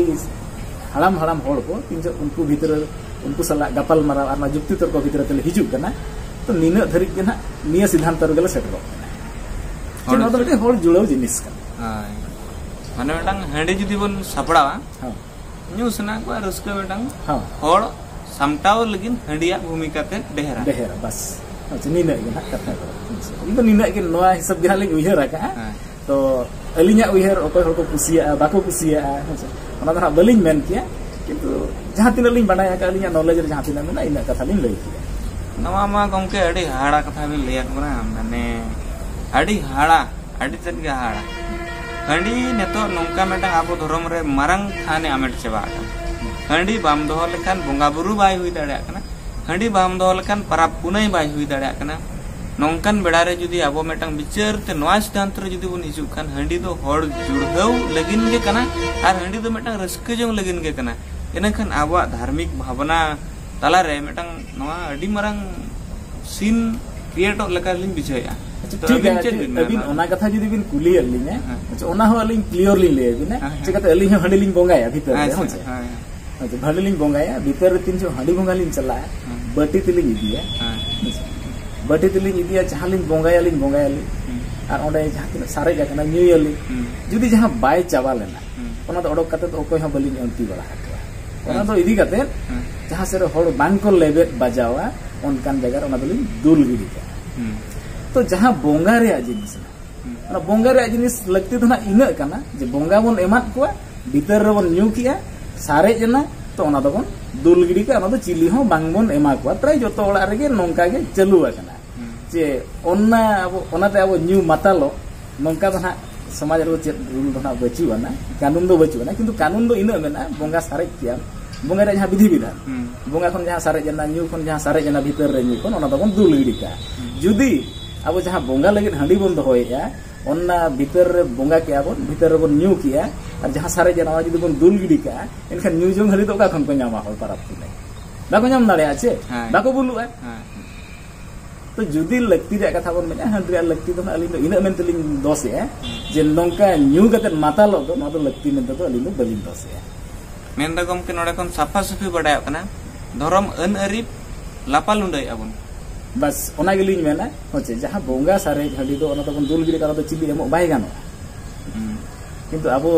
ᱦᱟᱲᱟᱢ ᱦᱟᱲᱟᱢ ᱦᱚᱲ ᱠᱚ ᱛᱤᱱ ᱡᱚᱦᱚᱜ ᱩᱱᱠᱩ ᱵᱷᱤᱛᱨᱤ ᱨᱮ ᱩᱱᱠᱩ ᱥᱟᱞᱟᱜ ᱜᱟᱯᱟᱞ ᱢᱟᱨᱟᱣ ᱟᱨ ᱱᱚᱣᱟ ᱡᱩᱠᱛᱤ ᱛᱚᱨᱠᱚ ᱵᱷᱤᱛᱨᱤ ᱛᱮᱞᱮ ᱦᱤᱡᱩᱜ ᱠᱟᱱᱟ, ᱛᱚ ᱱᱤᱱᱟᱹᱜ ᱫᱷᱟᱹᱨᱤᱡ ᱜᱮ ᱱᱟᱦᱟᱜ ᱱᱤᱭᱟᱹ ᱥᱤᱫᱷᱟᱱᱛᱚ ᱨᱮᱜᱮ ᱞᱮ ᱥᱮᱴᱮᱨᱚᱜ ᱠᱟᱱᱟ᱾ ᱡᱮ ᱦᱚᱲ ᱱᱚᱣᱟ ᱫᱚ ᱢᱤᱫᱴᱮᱱ ᱦᱚᱲ ᱡᱩᱲᱟᱹᱣ ᱡᱤᱱᱤᱥ ᱠᱟᱱᱟ᱾ ᱦᱳᱭ᱾ ᱢᱟᱱᱮ ᱢᱤᱫᱴᱟᱝ ᱦᱟᱺᱰᱤ ᱡᱩᱫᱤ ᱵᱚᱱ ᱥᱟᱯᱲᱟᱣᱟ, ᱦᱮᱸ᱾ ᱧᱩ ᱥᱟᱱᱟ ᱠᱚᱣᱟ, ᱨᱟᱹᱥᱠᱟᱹ ᱢᱤᱫᱴᱟᱝ ᱦᱮᱸ᱾ ᱦᱚᱲ ᱥᱟᱢᱴᱟᱣ ᱞᱟᱹᱜᱤᱫ ᱦᱟᱺᱰᱤᱭᱟᱜ ᱵᱷᱩᱢᱤᱠᱟ ᱛᱮ ᱰᱷᱮᱨᱟ᱾ ᱰᱷᱮᱨᱟ, ᱵᱟᱥ᱾ ᱟᱪᱪᱷᱟ, ᱱᱤᱱᱟᱹᱜ ᱜᱮ ᱱᱟᱦᱟᱜ ᱠᱟᱛᱷᱟ ᱫᱚ᱾ ᱟᱪᱪᱷᱟ, ᱤᱧ ᱫᱚ ᱱᱤᱱᱟᱹᱜ ᱜᱮ, ᱱᱚᱣᱟ ᱦᱤᱥᱟᱹᱵ ᱜᱮ ᱦᱟᱸᱜ ᱞᱤᱧ ᱩᱭᱦᱟᱹᱨ ᱟᱠᱟᱜᱼᱟ᱾ ᱦᱮᱸ᱾ ᱛᱚ ᱟᱹᱞᱤᱧᱟᱜ ᱩᱭᱦᱟᱹᱨ, ᱚᱠᱚᱭ ᱦᱚᱲ ᱠᱚ ᱠᱩᱥᱤᱭᱟᱜᱼᱟ ᱵᱟᱠᱚ ᱠᱩᱥᱤᱭᱟᱜᱼᱟ, ᱦᱮᱸ ᱥᱮ, ᱚᱱᱟ ᱫᱚ ᱦᱟᱸᱜ ᱵᱟᱹᱞᱤᱧ ᱢᱮᱱ ᱠᱮᱭᱟ᱾ ᱠᱤᱱᱛᱩ ᱡᱟᱦᱟᱸ ᱛᱤᱱᱟᱹᱜ ᱞᱤᱧ ᱵᱟᱰᱟᱭ ᱟᱠᱟᱫ, ᱟᱹᱞᱤᱧᱟᱜ ᱱᱚᱞᱮᱡᱽ ᱨᱮ ᱡᱟᱦᱟᱸ ᱛᱤᱱᱟᱹᱜ ᱢᱮᱱᱟᱜᱼᱟ, ᱤᱱᱟᱹᱜ ᱠᱟᱛᱷᱟ ᱞᱤᱧ ᱞᱟᱹᱭ ᱠᱮᱭᱟ᱾ ᱱᱚᱣᱟ ᱢᱟ ᱜᱚᱢᱠᱮ ᱟᱹᱰᱤ ᱦᱟᱦᱟᱲᱟ ᱠᱟᱛᱷᱟ ᱵᱤᱱ ᱞᱟᱹᱭᱟᱫ ᱵᱚᱱᱟ, ᱢᱟᱱᱮ ᱟᱹᱰᱤ ᱦᱟᱦᱟᱲᱟ, ᱟᱹᱰᱤ ᱛᱮᱫ ᱜᱮ ᱦᱟᱦᱟᱲᱟ᱾ ᱦᱟᱺᱰᱤ ᱱᱤᱛᱚᱜ ᱱᱚᱝᱠᱟ ᱢᱤᱫᱴᱟᱝ ᱟᱵᱚ ᱫᱷᱚᱨᱚᱢ ᱨᱮ ᱢᱟᱨᱟᱝ ᱛᱷᱟᱱᱮ ᱟᱢᱮᱴ ᱪᱟᱵᱟ ᱟᱠᱟᱱᱟ᱾ ᱦᱟᱺᱰᱤ ᱵᱟᱢ ᱫᱚᱦᱚ ᱞᱮᱠᱷᱟᱱ ᱵᱚᱸᱜᱟ ᱵᱩᱨᱩ ᱵᱟᱭ ᱦᱩᱭ ᱫᱟᱲᱮᱭᱟᱜ ᱠᱟᱱᱟ, ᱦᱟᱺᱰᱤ ᱵᱟᱢ ᱫᱚᱦᱚ ᱞᱮᱠᱷᱟᱱ ᱯᱟᱨᱟᱵᱽ ᱯᱩᱱᱟᱹᱭ ᱵᱟᱭ ᱦᱩᱭ ᱫᱟᱲᱮᱭᱟᱜ ᱠᱟᱱᱟ᱾ ᱱᱚᱝᱠᱟᱱ ᱵᱮᱲᱟ ᱨᱮ ᱡᱩᱫᱤ ᱟᱵᱚ ᱢᱤᱫᱴᱟᱝ ᱵᱤᱪᱟᱹᱨ ᱛᱮ ᱱᱚᱣᱟ ᱥᱤᱫᱷᱟᱱᱛᱚ ᱨᱮ ᱡᱩᱫᱤ ᱵᱚᱱ ᱦᱤᱡᱩᱜ ᱠᱷᱟᱱ, ᱦᱟᱺᱰᱤ ᱫᱚ ᱦᱚᱲ ᱡᱩᱲᱦᱟᱹᱣ ᱞᱟᱹᱜᱤᱫ ᱜᱮ ᱠᱟᱱᱟ ᱟᱨ ᱦᱟᱺᱰᱤ ᱫᱚ ᱢᱤᱫᱴᱟᱝ ᱨᱟᱹᱥᱠᱟᱹ ᱡᱚᱝ ᱞᱟᱹᱜᱤᱫ ᱜᱮ ᱠᱟᱱᱟ᱾ ᱤᱱᱟᱹᱠᱷᱟᱱ ᱟᱵᱚᱣᱟᱜ ᱫᱷᱟᱨᱢᱤᱠ ᱵᱷᱟᱵᱽᱱᱟ ᱛᱟᱞᱟᱨᱮ ᱢᱤᱫᱴᱟᱝ ᱱᱚᱣᱟ ᱟᱹᱰᱤ ᱢᱟᱨᱟᱝ ᱥᱤᱱ ᱠᱨᱤᱭᱮᱴᱚᱜ ᱞᱮᱠᱟ ᱞᱤᱧ ᱵᱩᱡᱷᱟᱹᱣᱮᱫᱼᱟ᱾ ᱟᱪᱪᱷᱟ, ᱛᱚ ᱴᱷᱤᱠ ᱟᱹᱵᱤᱱ ᱜᱮᱭᱟ᱾ ᱪᱮᱫ ᱵᱤᱱ ᱟᱹᱵᱤᱱ ᱢᱮᱱᱟ? ᱚᱱᱟ ᱠᱟᱛᱷᱟ ᱡᱩᱫᱤ ᱵᱤᱱ ᱠᱩᱞᱤᱭᱮᱫ ᱞᱤᱧᱟ, ᱦᱮᱸ᱾ ᱟᱪᱪᱷᱟ, ᱚᱱᱟ ᱦᱚᱸ ᱟᱹᱞᱤᱧ ᱠᱞᱤᱭᱟᱨ ᱞᱤᱧ ᱞᱟᱹᱭ ᱟᱹᱵᱤᱱᱟ᱾ ᱦᱮᱸ, ᱦᱮᱸ᱾ ᱪᱤᱠᱟᱹᱛᱮ ᱟᱹᱞᱤᱧ ᱦᱚᱸ ᱦᱟᱺᱰᱤ ᱞᱤᱧ ᱵᱚᱸᱜᱟᱭᱟ ᱵᱷᱤᱛᱟᱹᱨ ᱨᱮ, ᱟᱪᱪᱷᱟ, ᱦᱮᱸ ᱥᱮ? ᱦᱮᱸ, ᱦᱮᱸ᱾ ᱟᱪᱪᱷᱟ, ᱦᱟᱺᱰᱤ ᱞᱤᱧ ᱵᱚᱸᱜᱟᱭᱟ, ᱵᱷᱤᱛᱟᱹᱨ ᱨᱮ ᱛᱤᱱ ᱡᱚᱦᱚᱜ ᱦᱟᱺᱰᱤ ᱵᱚᱸᱜᱟ ᱞᱤᱧ ᱪᱟᱞᱟᱜᱼᱟ, ᱦᱮᱸ᱾ ᱵᱟᱹᱴᱤ ᱛᱮᱞᱤᱧ ᱤᱫᱤᱭᱟ᱾ ᱦᱮᱸ᱾ ᱵᱟᱹᱴᱤ ᱛᱮᱞᱤᱧ ᱤᱫᱤᱭᱟ, ᱡᱟᱦᱟᱸ ᱞᱤᱧ ᱵᱚᱸᱜᱟᱭᱟᱞᱤᱧ, ᱵᱚᱸᱜᱟᱭᱟᱞᱤᱧ᱾ ᱦᱮᱸ᱾ ᱟᱨ ᱚᱸᱰᱮ ᱡᱟᱦᱟᱸ ᱛᱤᱱᱟᱹᱜ ᱥᱟᱨᱮᱡ ᱟᱠᱟᱱᱟ, ᱧᱩᱭᱟᱞᱤᱧ᱾ ᱦᱮᱸ᱾ ᱡᱩᱫᱤ ᱡᱟᱦᱟᱸ ᱵᱟᱭ ᱪᱟᱵᱟ ᱞᱮᱱᱟ, ᱦᱮᱸ᱾ ᱚᱱᱟ ᱫᱚ ᱚᱰᱚᱠ ᱠᱟᱛᱮ ᱫᱚ ᱚᱠᱚᱭ ᱦᱚᱸ ᱵᱟᱹᱞᱤᱧ ᱟᱹᱲᱛᱤ ᱵᱟᱲᱟ ᱟᱠᱚᱣᱟ᱾ ᱚᱱᱟ ᱫᱚ ᱤᱫᱤ ᱠᱟᱛᱮ ᱦᱮᱸ᱾ ᱡᱟᱦᱟᱸ ᱥᱮᱫ ᱨᱮ ᱦᱚᱲ ᱵᱟᱝ ᱠᱚ ᱞᱮᱵᱮᱫ ᱵᱟᱡᱟᱣᱟ, ᱚᱱᱠᱟᱱ ᱡᱟᱭᱜᱟ ᱨᱮ ᱚᱱᱟ ᱫᱚᱞᱤᱧ ᱫᱩᱞ ᱜᱤᱰᱤ ᱠᱟᱜᱼᱟ᱾ ᱦᱮᱸ᱾ ᱛᱚ ᱡᱟᱦᱟᱸ ᱵᱚᱸᱜᱟ ᱨᱮᱭᱟᱜ ᱡᱤᱱᱤᱥ ᱢᱮᱱᱟᱜᱼᱟ, ᱦᱮᱸ᱾ ᱚᱱᱟ ᱵᱚᱸᱜᱟ ᱨᱮᱭᱟᱜ ᱡᱤᱱᱤᱥ ᱞᱟᱹᱠᱛᱤ ᱫᱚ ᱱᱟᱜ ᱤᱱᱟᱹᱜ ᱠᱟᱱᱟ ᱡᱮ ᱵᱚᱸᱜᱟ ᱵᱚᱱ ᱮᱢᱟᱫ ᱠᱚᱣᱟ, ᱵᱷᱤᱛᱟᱹᱨ ᱨᱮᱵᱚᱱ ᱧᱩ ᱠᱮᱜᱼᱟ, ᱥᱟᱨᱮᱡ ᱮᱱᱟ, ᱛᱚ ᱚᱱᱟ ᱫᱚᱵᱚᱱ ᱫᱩᱞ ᱜᱤᱰᱤ ᱠᱟᱜᱼᱟ᱾ ᱚᱱᱟ ᱫᱚ ᱪᱤᱞᱤ ᱦᱚᱸ ᱵᱟᱝ ᱵᱚᱱ ᱮᱢᱟ ᱠᱚᱣᱟ᱾ ᱯᱨᱟᱭ ᱡᱚᱛᱚ ᱚᱲᱟᱜ ᱨᱮᱜᱮ ᱱᱚᱝᱠᱟ ᱜᱮ ᱪᱟᱹᱞᱩ ᱟᱠᱟᱱᱟ᱾ ᱦᱮᱸ᱾ ᱡᱮ ᱚᱱᱟ ᱟᱵᱚ, ᱚᱱᱟᱛᱮ ᱟᱵᱚ ᱧᱩ ᱢᱟᱛᱟᱞᱚᱜ, ᱱᱚᱝᱠᱟ ᱫᱚ ᱱᱟᱜ ᱥᱚᱢᱟᱡᱽ ᱨᱮᱫᱚ ᱪᱮᱫ ᱨᱩᱞ ᱫᱚ ᱱᱟᱜ ᱵᱟᱹᱪᱩᱜ ᱟᱱᱟ, ᱠᱟᱹᱱᱩᱱ ᱫᱚ ᱵᱟᱹᱪᱩᱜ ᱟᱱᱟ, ᱠᱤᱱᱛᱩ ᱠᱟᱹᱱᱩᱱ ᱫᱚ ᱤᱱᱟᱹᱜ ᱢᱮᱱᱟᱜᱼᱟ, ᱵᱚᱸᱜᱟ ᱥᱟᱨᱮᱡ ᱠᱮᱜᱼᱟᱢ, ᱵᱚᱸᱜᱟ ᱨᱮᱭᱟᱜ ᱡᱟᱦᱟᱸ ᱵᱤᱫᱷᱤ ᱵᱤᱫᱷᱟᱱ, ᱦᱮᱸ᱾ ᱵᱚᱸᱜᱟ ᱠᱷᱚᱱ ᱡᱟᱦᱟᱸ ᱥᱟᱨᱮᱡ ᱮᱱᱟ, ᱧᱩ ᱠᱷᱚᱱ ᱡᱟᱦᱟᱸ ᱥᱟᱨᱮᱡ ᱮᱱᱟ ᱵᱷᱤᱛᱟᱹᱨ ᱨᱮ, ᱧᱩ ᱠᱷᱚᱱ ᱚᱱᱟ ᱫᱚᱵᱚᱱ ᱫᱩᱞ ᱜᱤᱰᱤ ᱠᱟᱜᱼᱟ᱾ ᱦᱮᱸ᱾ ᱡᱩᱫᱤ ᱟᱵᱚ ᱡᱟᱦᱟᱸ ᱵᱚᱸᱜᱟ ᱞᱟᱹᱜᱤᱫ ᱦᱟᱺᱰᱤ ᱵᱚᱱ ᱫᱚᱦᱚᱭᱮᱫᱼᱟ, ᱚᱱᱟ ᱵᱷᱤᱛᱟᱹᱨ ᱨᱮ ᱵᱚᱸᱜᱟ ᱠᱮᱜᱼᱟ ᱵᱚᱱ, ᱵᱷᱤᱛᱟᱹᱨ ᱨᱮᱵᱚᱱ ᱧᱩ ᱠᱮᱜᱼᱟ, ᱟᱨ ᱡᱟᱦᱟᱸ ᱥᱟᱨᱮᱡ ᱮᱱᱟ ᱚᱱᱟ ᱡᱩᱫᱤ ᱵᱚᱱ ᱫᱩᱞ ᱜᱤᱰᱤ ᱠᱟᱜᱼᱟ, ᱮᱱᱠᱷᱟᱱ ᱧᱩ ᱡᱚᱝ ᱦᱟᱺᱰᱤ ᱫᱚ ᱚᱠᱟ ᱠᱷᱚᱱ ᱠᱚ ᱧᱟᱢᱟ ᱦᱚᱲ ᱯᱟᱨᱟᱵᱽ ᱯᱩᱱᱟᱹᱭ? ᱵᱟᱠᱚ ᱧᱟᱢ ᱫᱟᱲᱮᱭᱟᱜᱼᱟ ᱪᱮ? ᱦᱮᱸ᱾ ᱵᱟᱠᱚ ᱵᱩᱞᱩᱜᱼᱟ᱾ ᱦᱮᱸ᱾ ᱛᱚ ᱡᱩᱫᱤ ᱞᱟᱹᱠᱛᱤ ᱨᱮᱭᱟᱜ ᱠᱟᱛᱷᱟ ᱵᱚᱱ ᱢᱮᱱᱟ, ᱦᱟᱺᱰᱤ ᱨᱮᱭᱟᱜ ᱞᱟᱹᱠᱛᱤ ᱫᱚ ᱱᱟᱜ ᱟᱹᱞᱤᱧ ᱫᱚ ᱤᱱᱟᱹᱜ ᱢᱮᱱ ᱛᱮᱞᱤᱧ ᱫᱚᱥᱮᱜᱼᱟ ᱡᱮ ᱱᱚᱝᱠᱟ ᱧᱩ ᱠᱟᱛᱮ ᱢᱟᱛᱟᱞᱚᱜ ᱫᱚ, ᱱᱚᱣᱟ ᱫᱚ ᱞᱟᱹᱠᱛᱤ ᱢᱮᱱᱛᱮ ᱫᱚ ᱟᱹᱞᱤᱧ ᱫᱚ ᱵᱟᱹᱞᱤᱧ ᱫᱚᱥᱮᱜᱼᱟ᱾ ᱢᱮᱱᱫᱟ ᱜᱚᱢᱠᱮ, ᱱᱚᱰᱮ ᱠᱷᱚᱱ ᱥᱟᱯᱷᱟ ᱥᱟᱹᱯᱷᱤ ᱵᱟᱰᱟᱭᱚᱜ ᱠᱟᱱᱟ, ᱫᱷᱚᱨᱚᱢ ᱟᱹᱱ ᱟᱹᱨᱤ ᱞᱟᱯᱟ ᱞᱩᱸᱰᱟᱹᱭᱮᱫᱼᱟ ᱵᱚᱱ᱾ ᱵᱟᱥ ᱚᱱᱟ ᱜᱮᱞᱤᱧ ᱢᱮᱱᱟ, ᱦᱚᱪᱮ ᱡᱟᱦᱟᱸ ᱵᱚᱸᱜᱟ ᱥᱟᱨᱮᱡ ᱦᱟᱺᱰᱤ ᱫᱚ ᱚᱱᱟ ᱫᱚᱵᱚᱱ ᱫᱩᱞ ᱜᱤᱰᱤ ᱠᱟᱜᱼᱟ, ᱚᱱᱟ ᱫᱚ ᱪᱤᱞᱤ ᱮᱢᱚᱜ ᱵᱟᱭ ᱜᱟᱱᱚᱜᱼᱟ᱾ ᱦᱩᱸ᱾ ᱠᱤᱱᱛᱩ ᱟᱵᱚ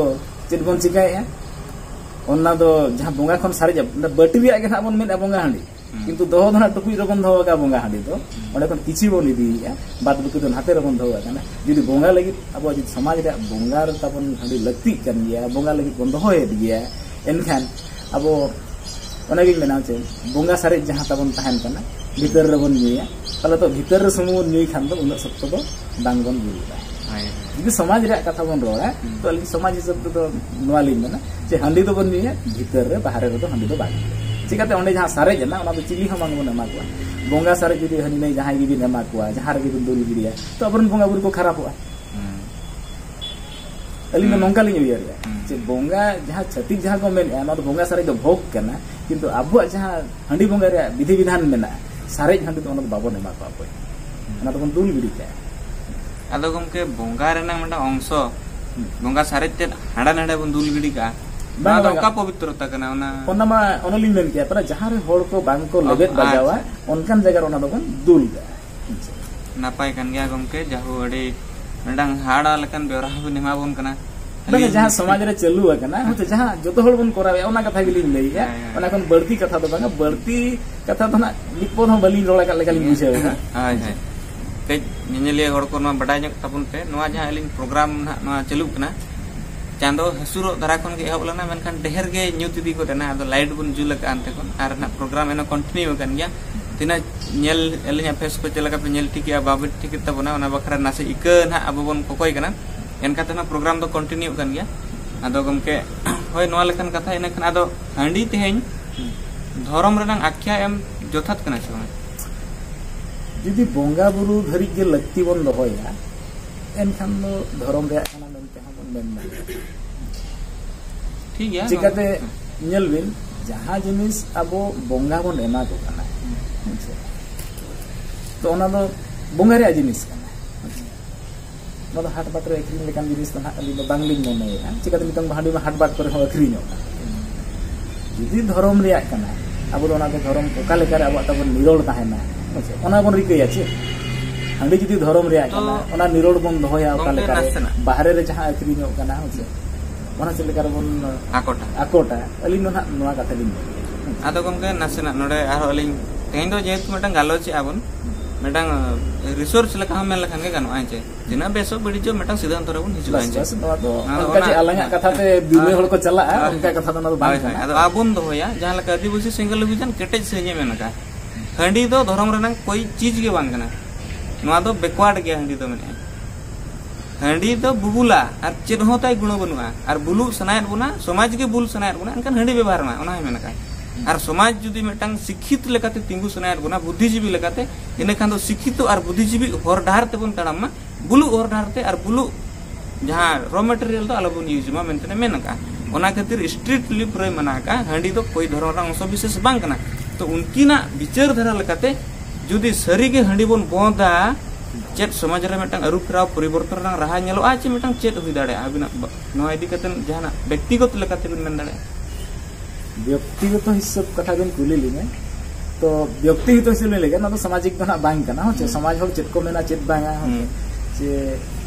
ᱪᱮᱫ ᱵᱚᱱ ᱪᱤᱠᱟᱹᱭᱮᱫᱼᱟ? ᱚᱱᱟ ᱫᱚ ᱡᱟᱦᱟᱸ ᱵᱚᱸᱜᱟ ᱠᱷᱚᱱ ᱥᱟᱨᱮᱡ, ᱚᱱᱟ ᱵᱟᱹᱴᱤ ᱨᱮᱭᱟᱜ ᱜᱮ ᱱᱟᱜ ᱵᱚᱱ ᱢᱮᱱᱮᱫᱼᱟ ᱵᱚᱸᱜᱟ ᱦᱟᱺᱰᱤ᱾ ᱠᱤᱱᱛᱩ ᱫᱚᱦᱚ ᱫᱚ ᱦᱟᱸᱜ ᱴᱩᱠᱩᱡ ᱨᱮᱵᱚᱱ ᱫᱚᱦᱚ ᱟᱠᱟᱫᱼᱟ ᱵᱚᱸᱜᱟ ᱦᱟᱺᱰᱤ ᱫᱚ᱾ ᱚᱸᱰᱮ ᱠᱷᱚᱱ ᱠᱤᱪᱷᱤ ᱵᱚᱱ ᱤᱫᱤᱭᱮᱫᱼᱟ, ᱵᱟᱫ ᱵᱟᱹᱠᱤ ᱫᱚ ᱱᱟᱛᱮ ᱨᱮᱵᱚᱱ ᱫᱚᱦᱚ ᱠᱟᱜ ᱠᱟᱱᱟ᱾ ᱡᱩᱫᱤ ᱵᱚᱸᱜᱟ ᱞᱟᱹᱜᱤᱫ ᱟᱵᱚᱣᱟᱜ ᱡᱩᱫᱤ ᱥᱚᱢᱟᱡᱽ ᱨᱮᱭᱟᱜ ᱵᱚᱸᱜᱟ ᱨᱮ ᱛᱟᱵᱚᱱ ᱦᱟᱺᱰᱤ ᱞᱟᱹᱠᱛᱤᱜ ᱠᱟᱱ ᱜᱮᱭᱟ, ᱵᱚᱸᱜᱟ ᱞᱟᱹᱜᱤᱫ ᱵᱚᱱ ᱫᱚᱦᱚᱭᱮᱫ ᱜᱮᱭᱟ, ᱮᱱᱠᱷᱟᱱ ᱟᱵᱚ ᱚᱱᱟᱜᱤᱧ ᱢᱮᱱᱟ ᱪᱮ, ᱵᱚᱸᱜᱟ ᱥᱟᱨᱮᱡ ᱡᱟᱦᱟᱸ ᱛᱟᱵᱚᱱ ᱛᱟᱦᱮᱱ ᱠᱟᱱᱟ, ᱵᱷᱤᱛᱟᱹᱨ ᱨᱮᱵᱚᱱ ᱧᱩᱭᱟ᱾ ᱛᱟᱦᱚᱞᱮ ᱛᱚ ᱵᱷᱤᱛᱟᱹᱨ ᱨᱮ ᱥᱩᱢᱩᱝ ᱵᱚᱱ ᱧᱩᱭ ᱠᱷᱟᱱ ᱫᱚ ᱩᱱᱟᱹᱜ ᱥᱚᱠᱛᱚ ᱫᱚ ᱵᱟᱝ ᱵᱚᱱ ᱵᱩᱞᱩᱜᱼᱟ᱾ ᱦᱳᱭ᱾ ᱡᱩᱫᱤ ᱥᱚᱢᱟᱡᱽ ᱨᱮᱭᱟᱜ ᱠᱟᱛᱷᱟ ᱵᱚᱱ ᱨᱚᱲᱟ, ᱦᱩᱸ᱾ ᱛᱚ ᱟᱹᱞᱤᱧ ᱥᱚᱢᱟᱡᱽ ᱦᱤᱥᱟᱹᱵ ᱛᱮᱫᱚ ᱱᱚᱣᱟ ᱞᱤᱧ ᱢᱮᱱᱟ ᱡᱮ ᱦᱟᱺᱰᱤ ᱫᱚᱵᱚᱱ ᱧᱩᱭᱟ, ᱵᱷᱤᱛᱟᱹᱨ ᱨᱮ, ᱵᱟᱦᱨᱮ ᱨᱮᱫᱚ ᱦᱟᱺᱰᱤ ᱫᱚ ᱵᱟᱝ᱾ ᱪᱤᱠᱟᱹᱛᱮ ᱚᱸᱰᱮ ᱡᱟᱦᱟᱸ ᱥᱟᱨᱮᱡ ᱮᱱᱟ, ᱚᱱᱟ ᱫᱚ ᱪᱤᱞᱤ ᱦᱚᱸ ᱵᱟᱝ ᱵᱚᱱ ᱮᱢᱟ ᱠᱚᱣᱟ᱾ ᱵᱚᱸᱜᱟ ᱥᱟᱨᱮᱡ ᱡᱩᱫᱤ ᱦᱟᱹᱱᱤ ᱱᱟᱹᱭ ᱡᱟᱦᱟᱸᱭ ᱜᱮᱵᱤᱱ ᱮᱢᱟ ᱠᱚᱣᱟ, ᱡᱟᱦᱟᱸ ᱨᱮᱜᱮ ᱵᱤᱱ ᱫᱩᱞ ᱜᱤᱰᱤᱭᱟ, ᱛᱚ ᱟᱵᱚᱨᱮᱱ ᱵᱚᱸᱜᱟ ᱵᱩᱨᱩ ᱠᱚ ᱠᱷᱟᱨᱟᱯᱚᱜᱼᱟ᱾ ᱦᱩᱸ᱾ ᱟᱹᱞᱤᱧ ᱫᱚ ᱦᱩᱸ᱾ ᱱᱚᱝᱠᱟ ᱞᱤᱧ ᱩᱭᱦᱟᱹᱨᱮᱜᱼᱟ, ᱦᱩᱸ᱾ ᱡᱮ ᱵᱚᱸᱜᱟ ᱡᱟᱦᱟᱸ ᱪᱷᱟᱹᱛᱤᱠ ᱡᱟᱦᱟᱸ ᱠᱚ ᱢᱮᱱᱮᱜᱼᱟ, ᱱᱚᱣᱟ ᱫᱚ ᱵᱚᱸᱜᱟ ᱥᱟᱨᱮᱡ ᱫᱚ ᱵᱷᱳᱜᱽ ᱠᱟᱱᱟ, ᱠᱤᱱᱛᱩ ᱟᱵᱚᱣᱟᱜ ᱡᱟᱦᱟᱸ ᱦᱟᱺᱰᱤ ᱵᱚᱸᱜᱟ ᱨᱮᱭᱟᱜ ᱵᱤᱫᱷᱤ ᱵᱤᱫᱷᱟᱱ ᱢᱮᱱᱟᱜᱼᱟ, ᱥᱟᱨᱮᱡ ᱦᱟᱺᱰᱤ ᱫᱚ ᱚᱱᱟ ᱫᱚ ᱵᱟᱵᱚᱱ ᱮᱢᱟ ᱠᱚᱣᱟ ᱚᱠᱚᱭ᱾ ᱦᱩᱸ᱾ ᱚᱱᱟ ᱫᱚᱵᱚᱱ ᱫᱩᱞ ᱜᱤᱰᱤ ᱠᱟᱜᱼᱟ᱾ ᱟᱫᱚ ᱜᱚᱢᱠᱮ, ᱵᱚᱸᱜᱟ ᱨᱮᱱᱟᱜ ᱢᱤᱫᱴᱟᱝ ᱚᱝᱥᱚ, ᱦᱩᱸ᱾ ᱵᱚᱸᱜᱟ ᱥᱟᱨᱮᱡ ᱛᱮᱫ ᱦᱟᱸᱰᱮ ᱱᱟᱰᱮ ᱵᱚᱱ ᱫᱩᱞ ᱜᱤᱰᱤ ᱠᱟᱜᱼᱟ, ᱵᱟᱝᱟ, ᱱᱚᱣᱟ ᱫᱚ ᱵᱟᱝᱟ᱾ ᱚᱠᱟ ᱯᱚᱵᱤᱛᱨᱚᱛᱟ ᱠᱟᱱᱟ? ᱚᱱᱟ ᱚᱱᱟ ᱢᱟ ᱚᱱᱮᱞᱤᱧ ᱢᱮᱱ ᱠᱮᱜᱼᱟ, ᱯᱟᱨᱟ ᱡᱟᱦᱟᱸ ᱨᱮ ᱦᱚᱲ ᱠᱚ ᱵᱟᱝ ᱠᱚ ᱚ, ᱞᱮᱵᱮᱫ ᱵᱟᱡᱟᱣᱟ, ᱟᱪᱪᱷᱟ᱾ ᱚᱱᱠᱟᱱ ᱡᱟᱭᱜᱟ ᱨᱮ ᱚᱱᱟ ᱫᱚᱵᱚᱱ ᱫᱩᱞ ᱠᱟᱜᱼᱟ᱾ ᱱᱟᱯᱟᱭ ᱠᱟᱱ ᱜᱮᱭᱟ ᱜᱚᱢᱠᱮ, ᱡᱟᱦᱳ ᱟᱹᱰᱤ ᱢᱤᱫᱴᱟᱝ ᱦᱟᱦᱟᱲᱟ ᱞᱮᱠᱟᱱ ᱵᱮᱣᱨᱟ ᱦᱚᱸᱵᱤᱱ ᱮᱢᱟ ᱵᱚᱱ ᱠᱟᱱᱟ᱾ ᱵᱟᱝᱟ, ᱟᱹᱞᱤᱧ ᱡᱟᱦᱟᱸ ᱥᱚᱢᱟᱡᱽ ᱨᱮ ᱪᱟᱹᱞᱩ ᱟᱠᱟᱱᱟ, ᱦᱚᱭᱛᱳ ᱡᱟᱦᱟᱸ ᱡᱚᱛᱚ ᱦᱚᱲ ᱵᱚᱱ ᱠᱚᱨᱟᱣᱮᱫᱼᱟ, ᱚᱱᱟ ᱠᱟᱛᱷᱟ ᱜᱮᱞᱤᱧ ᱞᱟᱹᱭᱮᱫᱼᱟ᱾ ᱦᱮᱸ, ᱦᱮᱸ᱾ ᱚᱱᱟ ᱠᱷᱚᱱ ᱵᱟᱹᱲᱛᱤ ᱠᱟᱛᱷᱟ ᱫᱚ ᱵᱟᱝᱟ, ᱵᱟᱹᱲᱛᱤ ᱠᱟᱛᱷᱟ ᱫᱚ ᱱᱟᱜ ᱢᱤᱫ ᱯᱚᱫ ᱦᱚᱸ ᱵᱟᱹᱞᱤᱧ ᱨᱚᱲ ᱟᱠᱟᱫ ᱞᱮᱠᱟᱞᱤᱧ ᱵᱩᱡᱷᱟᱹᱣ ᱮᱫᱟ᱾ ᱦᱳᱭ, ᱦᱳᱭ᱾ ᱠᱟᱹᱡ ᱧᱮᱧᱮᱞᱤᱭᱟᱹ ᱦᱚᱲ ᱠᱚ ᱱᱚᱣᱟ ᱵᱟᱰᱟᱭ ᱧᱚᱜ ᱛᱟᱵᱚᱱ ᱯᱮ, ᱱᱚᱣᱟ ᱡᱟᱦᱟᱸ ᱟᱹᱞᱤᱧ ᱯᱨᱳᱜᱨᱟᱢ ᱱᱟᱦᱟᱜ ᱱᱚᱣᱟ ᱪᱟᱹᱞᱩᱜ ᱠᱟᱱᱟ, ᱪᱟᱸᱫᱚ ᱦᱟᱹᱥᱩᱨᱚᱜ ᱫᱷᱟᱨᱟ ᱠᱷᱚᱱ ᱜᱮ ᱮᱦᱚᱵ ᱞᱮᱱᱟ, ᱢᱮᱱᱠᱷᱟᱱ ᱰᱷᱮᱨ ᱜᱮ ᱧᱩᱛ ᱤᱫᱤ ᱜᱚᱫ ᱮᱱᱟ᱾ ᱟᱫᱚ ᱞᱟᱭᱤᱴ ᱵᱚᱱ ᱡᱩᱞ ᱟᱠᱟᱫᱼᱟ ᱚᱱᱛᱮ ᱠᱷᱚᱱ, ᱟᱨ ᱱᱟᱦᱟᱜ ᱯᱨᱳᱜᱨᱟᱢ ᱮᱱᱚ ᱠᱚᱱᱴᱤᱱᱤᱭᱩ ᱟᱠᱟᱱ ᱜᱮᱭᱟ᱾ ᱛᱤᱱᱟᱹᱜ ᱧᱮᱞ, ᱟᱹᱞᱤᱧᱟᱜ ᱯᱷᱮᱥ ᱠᱚ ᱪᱮᱫ ᱞᱮᱠᱟ ᱯᱮ ᱧᱮᱞ ᱴᱷᱤᱠᱮᱜᱼᱟ, ᱵᱟᱵᱮ ᱴᱷᱤᱠᱮᱫ ᱛᱟᱵᱚᱱᱟ, ᱚᱱᱟ ᱵᱟᱠᱷᱨᱟ ᱱᱟᱥᱮ ᱤᱠᱟᱹ ᱱᱟᱦᱟᱜ ᱟᱵᱚ ᱵᱚᱱ ᱠᱚᱠᱚᱭ ᱠᱟᱱᱟ᱾ ᱮᱱᱠᱷᱟᱱ ᱛᱮᱦᱚᱸ ᱯᱨᱳᱜᱨᱟᱢ ᱫᱚ ᱠᱚᱱᱴᱤᱱᱤᱭᱩᱜ ᱠᱟᱱ ᱜᱮᱭᱟ᱾ ᱟᱫᱚ ᱜᱚᱢᱠᱮ, ᱦᱳᱭ, ᱱᱚᱣᱟ ᱞᱮᱠᱟᱱ ᱠᱟᱛᱷᱟ᱾ ᱤᱱᱟᱹ ᱠᱷᱟᱱ ᱟᱫᱚ ᱦᱟᱺᱰᱤ ᱛᱮᱦᱮᱧ ᱫᱷᱚᱨᱚᱢ ᱨᱮᱱᱟᱝ ᱟᱠᱷᱭᱟ ᱮᱢ ᱡᱚᱛᱷᱟᱛ ᱠᱟᱱᱟ ᱥᱮ ᱵᱟᱝ? ᱡᱩᱫᱤ ᱵᱚᱸᱜᱟ ᱵᱩᱨᱩ ᱫᱷᱟᱹᱨᱤᱡ ᱜᱮ ᱞᱟᱹᱠᱛᱤ ᱵᱚᱱ ᱫᱚᱦᱚᱭᱟ, ᱮᱱᱠᱷᱟᱱ ᱫᱚ ᱫᱷᱚᱨᱚᱢ ᱨᱮᱭᱟᱜ ᱠᱟᱱᱟ ᱢᱮᱱᱛᱮ ᱦᱚᱸ ᱵᱚᱱ ᱢᱮᱱ ᱫᱟᱲᱮᱭᱟᱜᱼᱟ᱾ ᱴᱷᱤᱠ ᱜᱮᱭᱟ᱾ ᱪᱤᱠᱟᱹᱛᱮ? ᱧᱮᱞ ᱵᱤᱱ, ᱡᱟᱦᱟᱸ ᱡᱤᱱᱤᱥ ᱟᱵᱚ ᱵᱚᱸᱜᱟ ᱵᱚᱱ ᱮᱢᱟ ᱠᱚ ᱠᱟᱱᱟ, ᱦᱮᱸ ᱥᱮ? ᱛᱚ ᱚᱱᱟ ᱫᱚ ᱵᱚᱸᱜᱟ ᱨᱮᱭᱟᱜ ᱡᱤᱱᱤᱥ ᱠᱟᱱᱟ᱾ ᱚᱱᱟ ᱫᱚ ᱦᱟᱴ ᱵᱟᱴ ᱨᱮ ᱟᱹᱠᱷᱨᱤᱧ ᱞᱮᱠᱟᱱ ᱡᱤᱱᱤᱥ ᱫᱚ ᱱᱟᱦᱟᱜ ᱟᱹᱞᱤᱧ ᱫᱚ ᱵᱟᱝᱞᱤᱧ ᱢᱚᱱᱮᱭᱮᱫᱼᱟ᱾ ᱪᱤᱠᱟᱹᱛᱮ ᱱᱤᱛᱚᱝ ᱫᱚ ᱦᱟᱺᱰᱤ ᱢᱟ ᱦᱟᱴ ᱵᱟᱴ ᱠᱚᱨᱮ ᱦᱚᱸ ᱟᱹᱠᱷᱨᱤᱧᱚᱜ ᱠᱟᱱᱟ᱾ ᱡᱩᱫᱤ ᱫᱷᱚᱨᱚᱢ ᱨᱮᱭᱟᱜ ᱠᱟᱱᱟ, ᱟᱵᱚ ᱫᱚ ᱚᱱᱟ ᱫᱚ ᱫᱷᱚᱨᱚᱢ ᱚᱠᱟ ᱞᱮᱠᱟᱨᱮ ᱟᱵᱚᱣᱟᱜ ᱛᱟᱵᱚᱱ ᱱᱤᱨᱚᱲ ᱛᱟᱦᱮᱱᱟ, ᱦᱮᱸ ᱥᱮ? ᱚᱱᱟ ᱵᱚᱱ ᱨᱤᱠᱟᱹᱭᱟ ᱪᱮ? ᱦᱟᱺᱰᱤ ᱡᱩᱫᱤ ᱫᱷᱚᱨᱚᱢ ᱨᱮᱭᱟᱜ ᱛᱚ ᱠᱟᱱᱟ, ᱚᱱᱟ ᱱᱤᱨᱚᱲ ᱵᱚᱱ ᱫᱚᱦᱚᱭᱟ ᱚᱠᱟ ᱜᱚᱢᱠᱮ ᱞᱮᱠᱟᱨᱮ? ᱱᱟᱥᱮᱱᱟᱜ᱾ ᱵᱟᱦᱨᱮ ᱨᱮ ᱡᱟᱦᱟᱸ ᱟᱹᱠᱷᱨᱤᱧᱚᱜ ᱠᱟᱱᱟ, ᱦᱮᱸ ᱥᱮ? ᱚᱱᱟ ᱪᱮᱫ ᱞᱮᱠᱟ ᱨᱮᱵᱚᱱ ᱟᱠᱚᱴᱟ᱾ ᱟᱠᱚᱴᱟ? ᱟᱹᱞᱤᱧ ᱫᱚ ᱱᱟᱦᱟᱜ ᱱᱚᱣᱟ ᱠᱟᱛᱷᱟ ᱞᱤᱧ ᱢᱮᱱᱟ᱾ ᱟᱫᱚ ᱜᱚᱢᱠᱮ, ᱱᱟᱥᱮᱱᱟᱜ ᱱᱚᱰᱮ ᱟᱨᱦᱚᱸ ᱟᱹᱞᱤᱧ, ᱛᱮᱦᱮᱧ ᱫᱚ ᱡᱮᱦᱮᱛᱩ ᱢᱤᱫᱴᱟᱝ ᱜᱟᱞᱚᱪ ᱮᱫᱼᱟ ᱵᱚᱱ, ᱢᱤᱫᱴᱟᱝ ᱨᱤᱥᱳᱨᱪ ᱞᱮᱠᱟ ᱦᱚᱸ ᱢᱮᱱ ᱞᱮᱠᱷᱟᱱ ᱜᱮ ᱜᱟᱱᱚᱜᱼᱟ, ᱦᱮᱸ ᱪᱮ? ᱛᱤᱱᱟᱹᱜ ᱵᱮᱥᱚᱜ ᱵᱟᱹᱲᱤᱡᱚᱜ, ᱢᱤᱫᱴᱟᱝ ᱥᱤᱫᱷᱟᱱᱛᱚ ᱨᱮᱵᱚᱱ ᱦᱤᱡᱩᱜᱼᱟ, ᱵᱟᱥ, ᱦᱮᱸ ᱪᱮ? ᱵᱟᱥ, ᱱᱚᱣᱟ ᱫᱚ ᱟᱫᱚ ᱚᱱᱠᱟ ᱚᱱᱟ ᱡᱮ ᱟᱞᱟᱝᱟᱜ ᱠᱟᱛᱷᱟ ᱛᱮ ᱵᱤᱨᱩᱭ ᱦᱚᱲ ᱠᱚ ᱪᱟᱞᱟᱜᱼᱟ, ᱦᱳᱭ᱾ ᱚᱱᱠᱟ ᱠᱟᱛᱷᱟ ᱫᱚ ᱚᱱᱟ ᱫᱚ ᱵᱟᱝ ᱦᱳᱭ, ᱦᱳᱭ᱾ ᱠᱟᱱᱟ᱾ ᱟᱫᱚ ᱟᱵᱚᱱ ᱫᱚᱦᱚᱭᱟ, ᱡᱟᱦᱟᱸ ᱞᱮᱠᱟ ᱟᱹᱫᱤᱵᱟᱹᱥᱤ ᱥᱮᱸᱜᱮᱞ ᱚᱵᱷᱤᱡᱟᱱ ᱠᱮᱴᱮᱡ ᱥᱟᱹᱦᱤᱡ ᱮ ᱢᱮᱱ ᱟᱠᱟᱫ, ᱦᱟᱺᱰᱤ ᱫᱚ ᱫᱷᱚᱨᱚᱢ ᱨᱮᱱᱟᱝ ᱠᱳᱭ ᱪᱤᱡᱽ ᱜᱮ ᱵᱟᱝ ᱠᱟᱱᱟ᱾ ᱱᱚᱣᱟ ᱫᱚ ᱵᱮᱠᱣᱟᱨᱰ ᱜᱮᱭᱟ, ᱦᱟᱺᱰᱤ ᱫᱚ ᱢᱮᱱᱮᱫᱼᱟ᱾ ᱦᱟᱺᱰᱤ ᱫᱚ ᱵᱩᱵᱩᱞᱟ, ᱟᱨ ᱪᱮᱫ ᱦᱚᱸ ᱛᱟᱭ ᱜᱩᱱᱚ ᱵᱟᱹᱱᱩᱜᱼᱟ᱾ ᱟᱨ ᱵᱩᱞᱩᱜ ᱥᱟᱱᱟᱭᱮᱫ ᱵᱚᱱᱟ, ᱥᱚᱢᱟᱡᱽ ᱜᱮ ᱵᱩᱞ ᱥᱟᱱᱟᱭᱮᱫ ᱵᱚᱱᱟ, ᱮᱱᱠᱷᱟᱱ ᱦᱟᱺᱰᱤ ᱵᱮᱵᱚᱦᱟᱨ ᱢᱟ, ᱚᱱᱟ ᱦᱚᱸᱭ ᱢᱮᱱ ᱟᱠᱟᱫ᱾ ᱟᱨ ᱥᱚᱢᱟᱡᱽ ᱡᱩᱫᱤ ᱢᱤᱫᱴᱟᱝ ᱥᱤᱠᱠᱷᱤᱛ ᱞᱮᱠᱟᱛᱮ ᱛᱤᱸᱜᱩ ᱥᱟᱱᱟᱭᱮᱫ ᱵᱚᱱᱟ, ᱵᱩᱫᱽᱫᱷᱤᱡᱤᱵᱤ ᱞᱮᱠᱟᱛᱮ, ᱤᱱᱟᱹ ᱠᱷᱟᱱ ᱫᱚ ᱥᱤᱠᱠᱷᱤᱛᱚ ᱟᱨ ᱵᱩᱫᱽᱫᱷᱤᱡᱤᱵᱤ ᱦᱚᱨ ᱰᱟᱦᱟᱨ ᱛᱮᱵᱚᱱ ᱛᱟᱲᱟᱢ ᱢᱟ, ᱵᱩᱞᱩᱜ ᱦᱚᱨ ᱰᱟᱦᱟᱨ ᱛᱮ᱾ ᱟᱨ ᱵᱩᱞᱩᱜ ᱡᱟᱦᱟᱸ ᱨᱚ ᱢᱮᱴᱮᱨᱤᱭᱟᱞ ᱫᱚ ᱟᱞᱚᱵᱚᱱ ᱤᱭᱩᱡᱽ ᱢᱟ ᱢᱮᱱᱛᱮ ᱢᱮᱱ ᱟᱠᱟᱫᱼᱟ᱾ ᱚᱱᱟ ᱠᱷᱟᱹᱛᱤᱨ ᱥᱴᱨᱤᱠᱴᱞᱤ ᱯᱩᱨᱟᱹᱭ ᱢᱟᱱᱟ ᱟᱠᱟᱫᱼᱟ, ᱦᱟᱺᱰᱤ ᱫᱚ ᱠᱳᱭ ᱫᱷᱚᱨᱚᱢ ᱨᱮᱱᱟᱜ ᱚᱝᱥᱚ ᱵᱤᱥᱮᱥ ᱵᱟᱝ ᱠᱟᱱᱟ᱾ ᱛᱚ ᱩᱱᱠᱤᱱᱟᱜ ᱵᱤᱪᱟᱹᱨ ᱫᱷᱟᱨᱟ ᱞᱮᱠᱟᱛᱮ ᱡᱩᱫᱤ ᱥᱟᱹᱨᱤᱜᱮ ᱦᱟᱺᱰᱤ ᱵᱚᱱ ᱵᱚᱸᱫᱟ, ᱪᱮᱫ ᱥᱚᱢᱟᱡᱽ ᱨᱮ ᱢᱤᱫᱴᱟᱝ ᱟᱹᱨᱩ ᱯᱷᱮᱨᱟᱣ, ᱯᱚᱨᱤᱵᱚᱨᱛᱚᱱ ᱨᱮᱱᱟᱜ ᱨᱟᱦᱟ ᱧᱮᱞᱚᱜᱼᱟ, ᱪᱮ ᱢᱤᱫᱴᱟᱝ ᱪᱮᱫ ᱦᱩᱭ ᱫᱟᱲᱮᱭᱟᱜᱼᱟ? ᱟᱹᱵᱤᱱᱟᱜ ᱵᱟ-, ᱱᱚᱣᱟ ᱤᱫᱤ ᱠᱟᱛᱮ ᱡᱟᱦᱟᱱᱟᱜ ᱵᱮᱠᱛᱤᱜᱚᱛ ᱞᱮᱠᱟᱛᱮ ᱵᱤᱱ ᱢᱮᱱ ᱫᱟᱲᱮᱭᱟᱜᱼᱟ? ᱵᱮᱠᱛᱤᱜᱚᱛᱚ ᱦᱤᱥᱟᱹᱵ ᱠᱟᱛᱷᱟ ᱵᱤᱱ ᱠᱩᱞᱤ ᱞᱤᱧᱟ, ᱛᱚ ᱵᱮᱠᱛᱤᱜᱚᱛᱚ ᱦᱤᱥᱟᱹᱵ ᱞᱤᱧ ᱞᱟᱹᱭ ᱜᱮ, ᱱᱚᱣᱟ ᱫᱚ ᱥᱟᱢᱟᱡᱤᱠ ᱫᱚ ᱱᱟᱜ ᱵᱟᱝ ᱠᱟᱱᱟ, ᱦᱚᱸ ᱪᱮ? ᱦᱩᱸ᱾ ᱥᱚᱢᱟᱡᱽ ᱦᱚᱲ ᱪᱮᱫ ᱠᱚ ᱢᱮᱱᱟ, ᱪᱮᱫ ᱵᱟᱝᱟ, ᱦᱚᱸ ᱪᱮ? ᱦᱩᱸ᱾ ᱡᱮ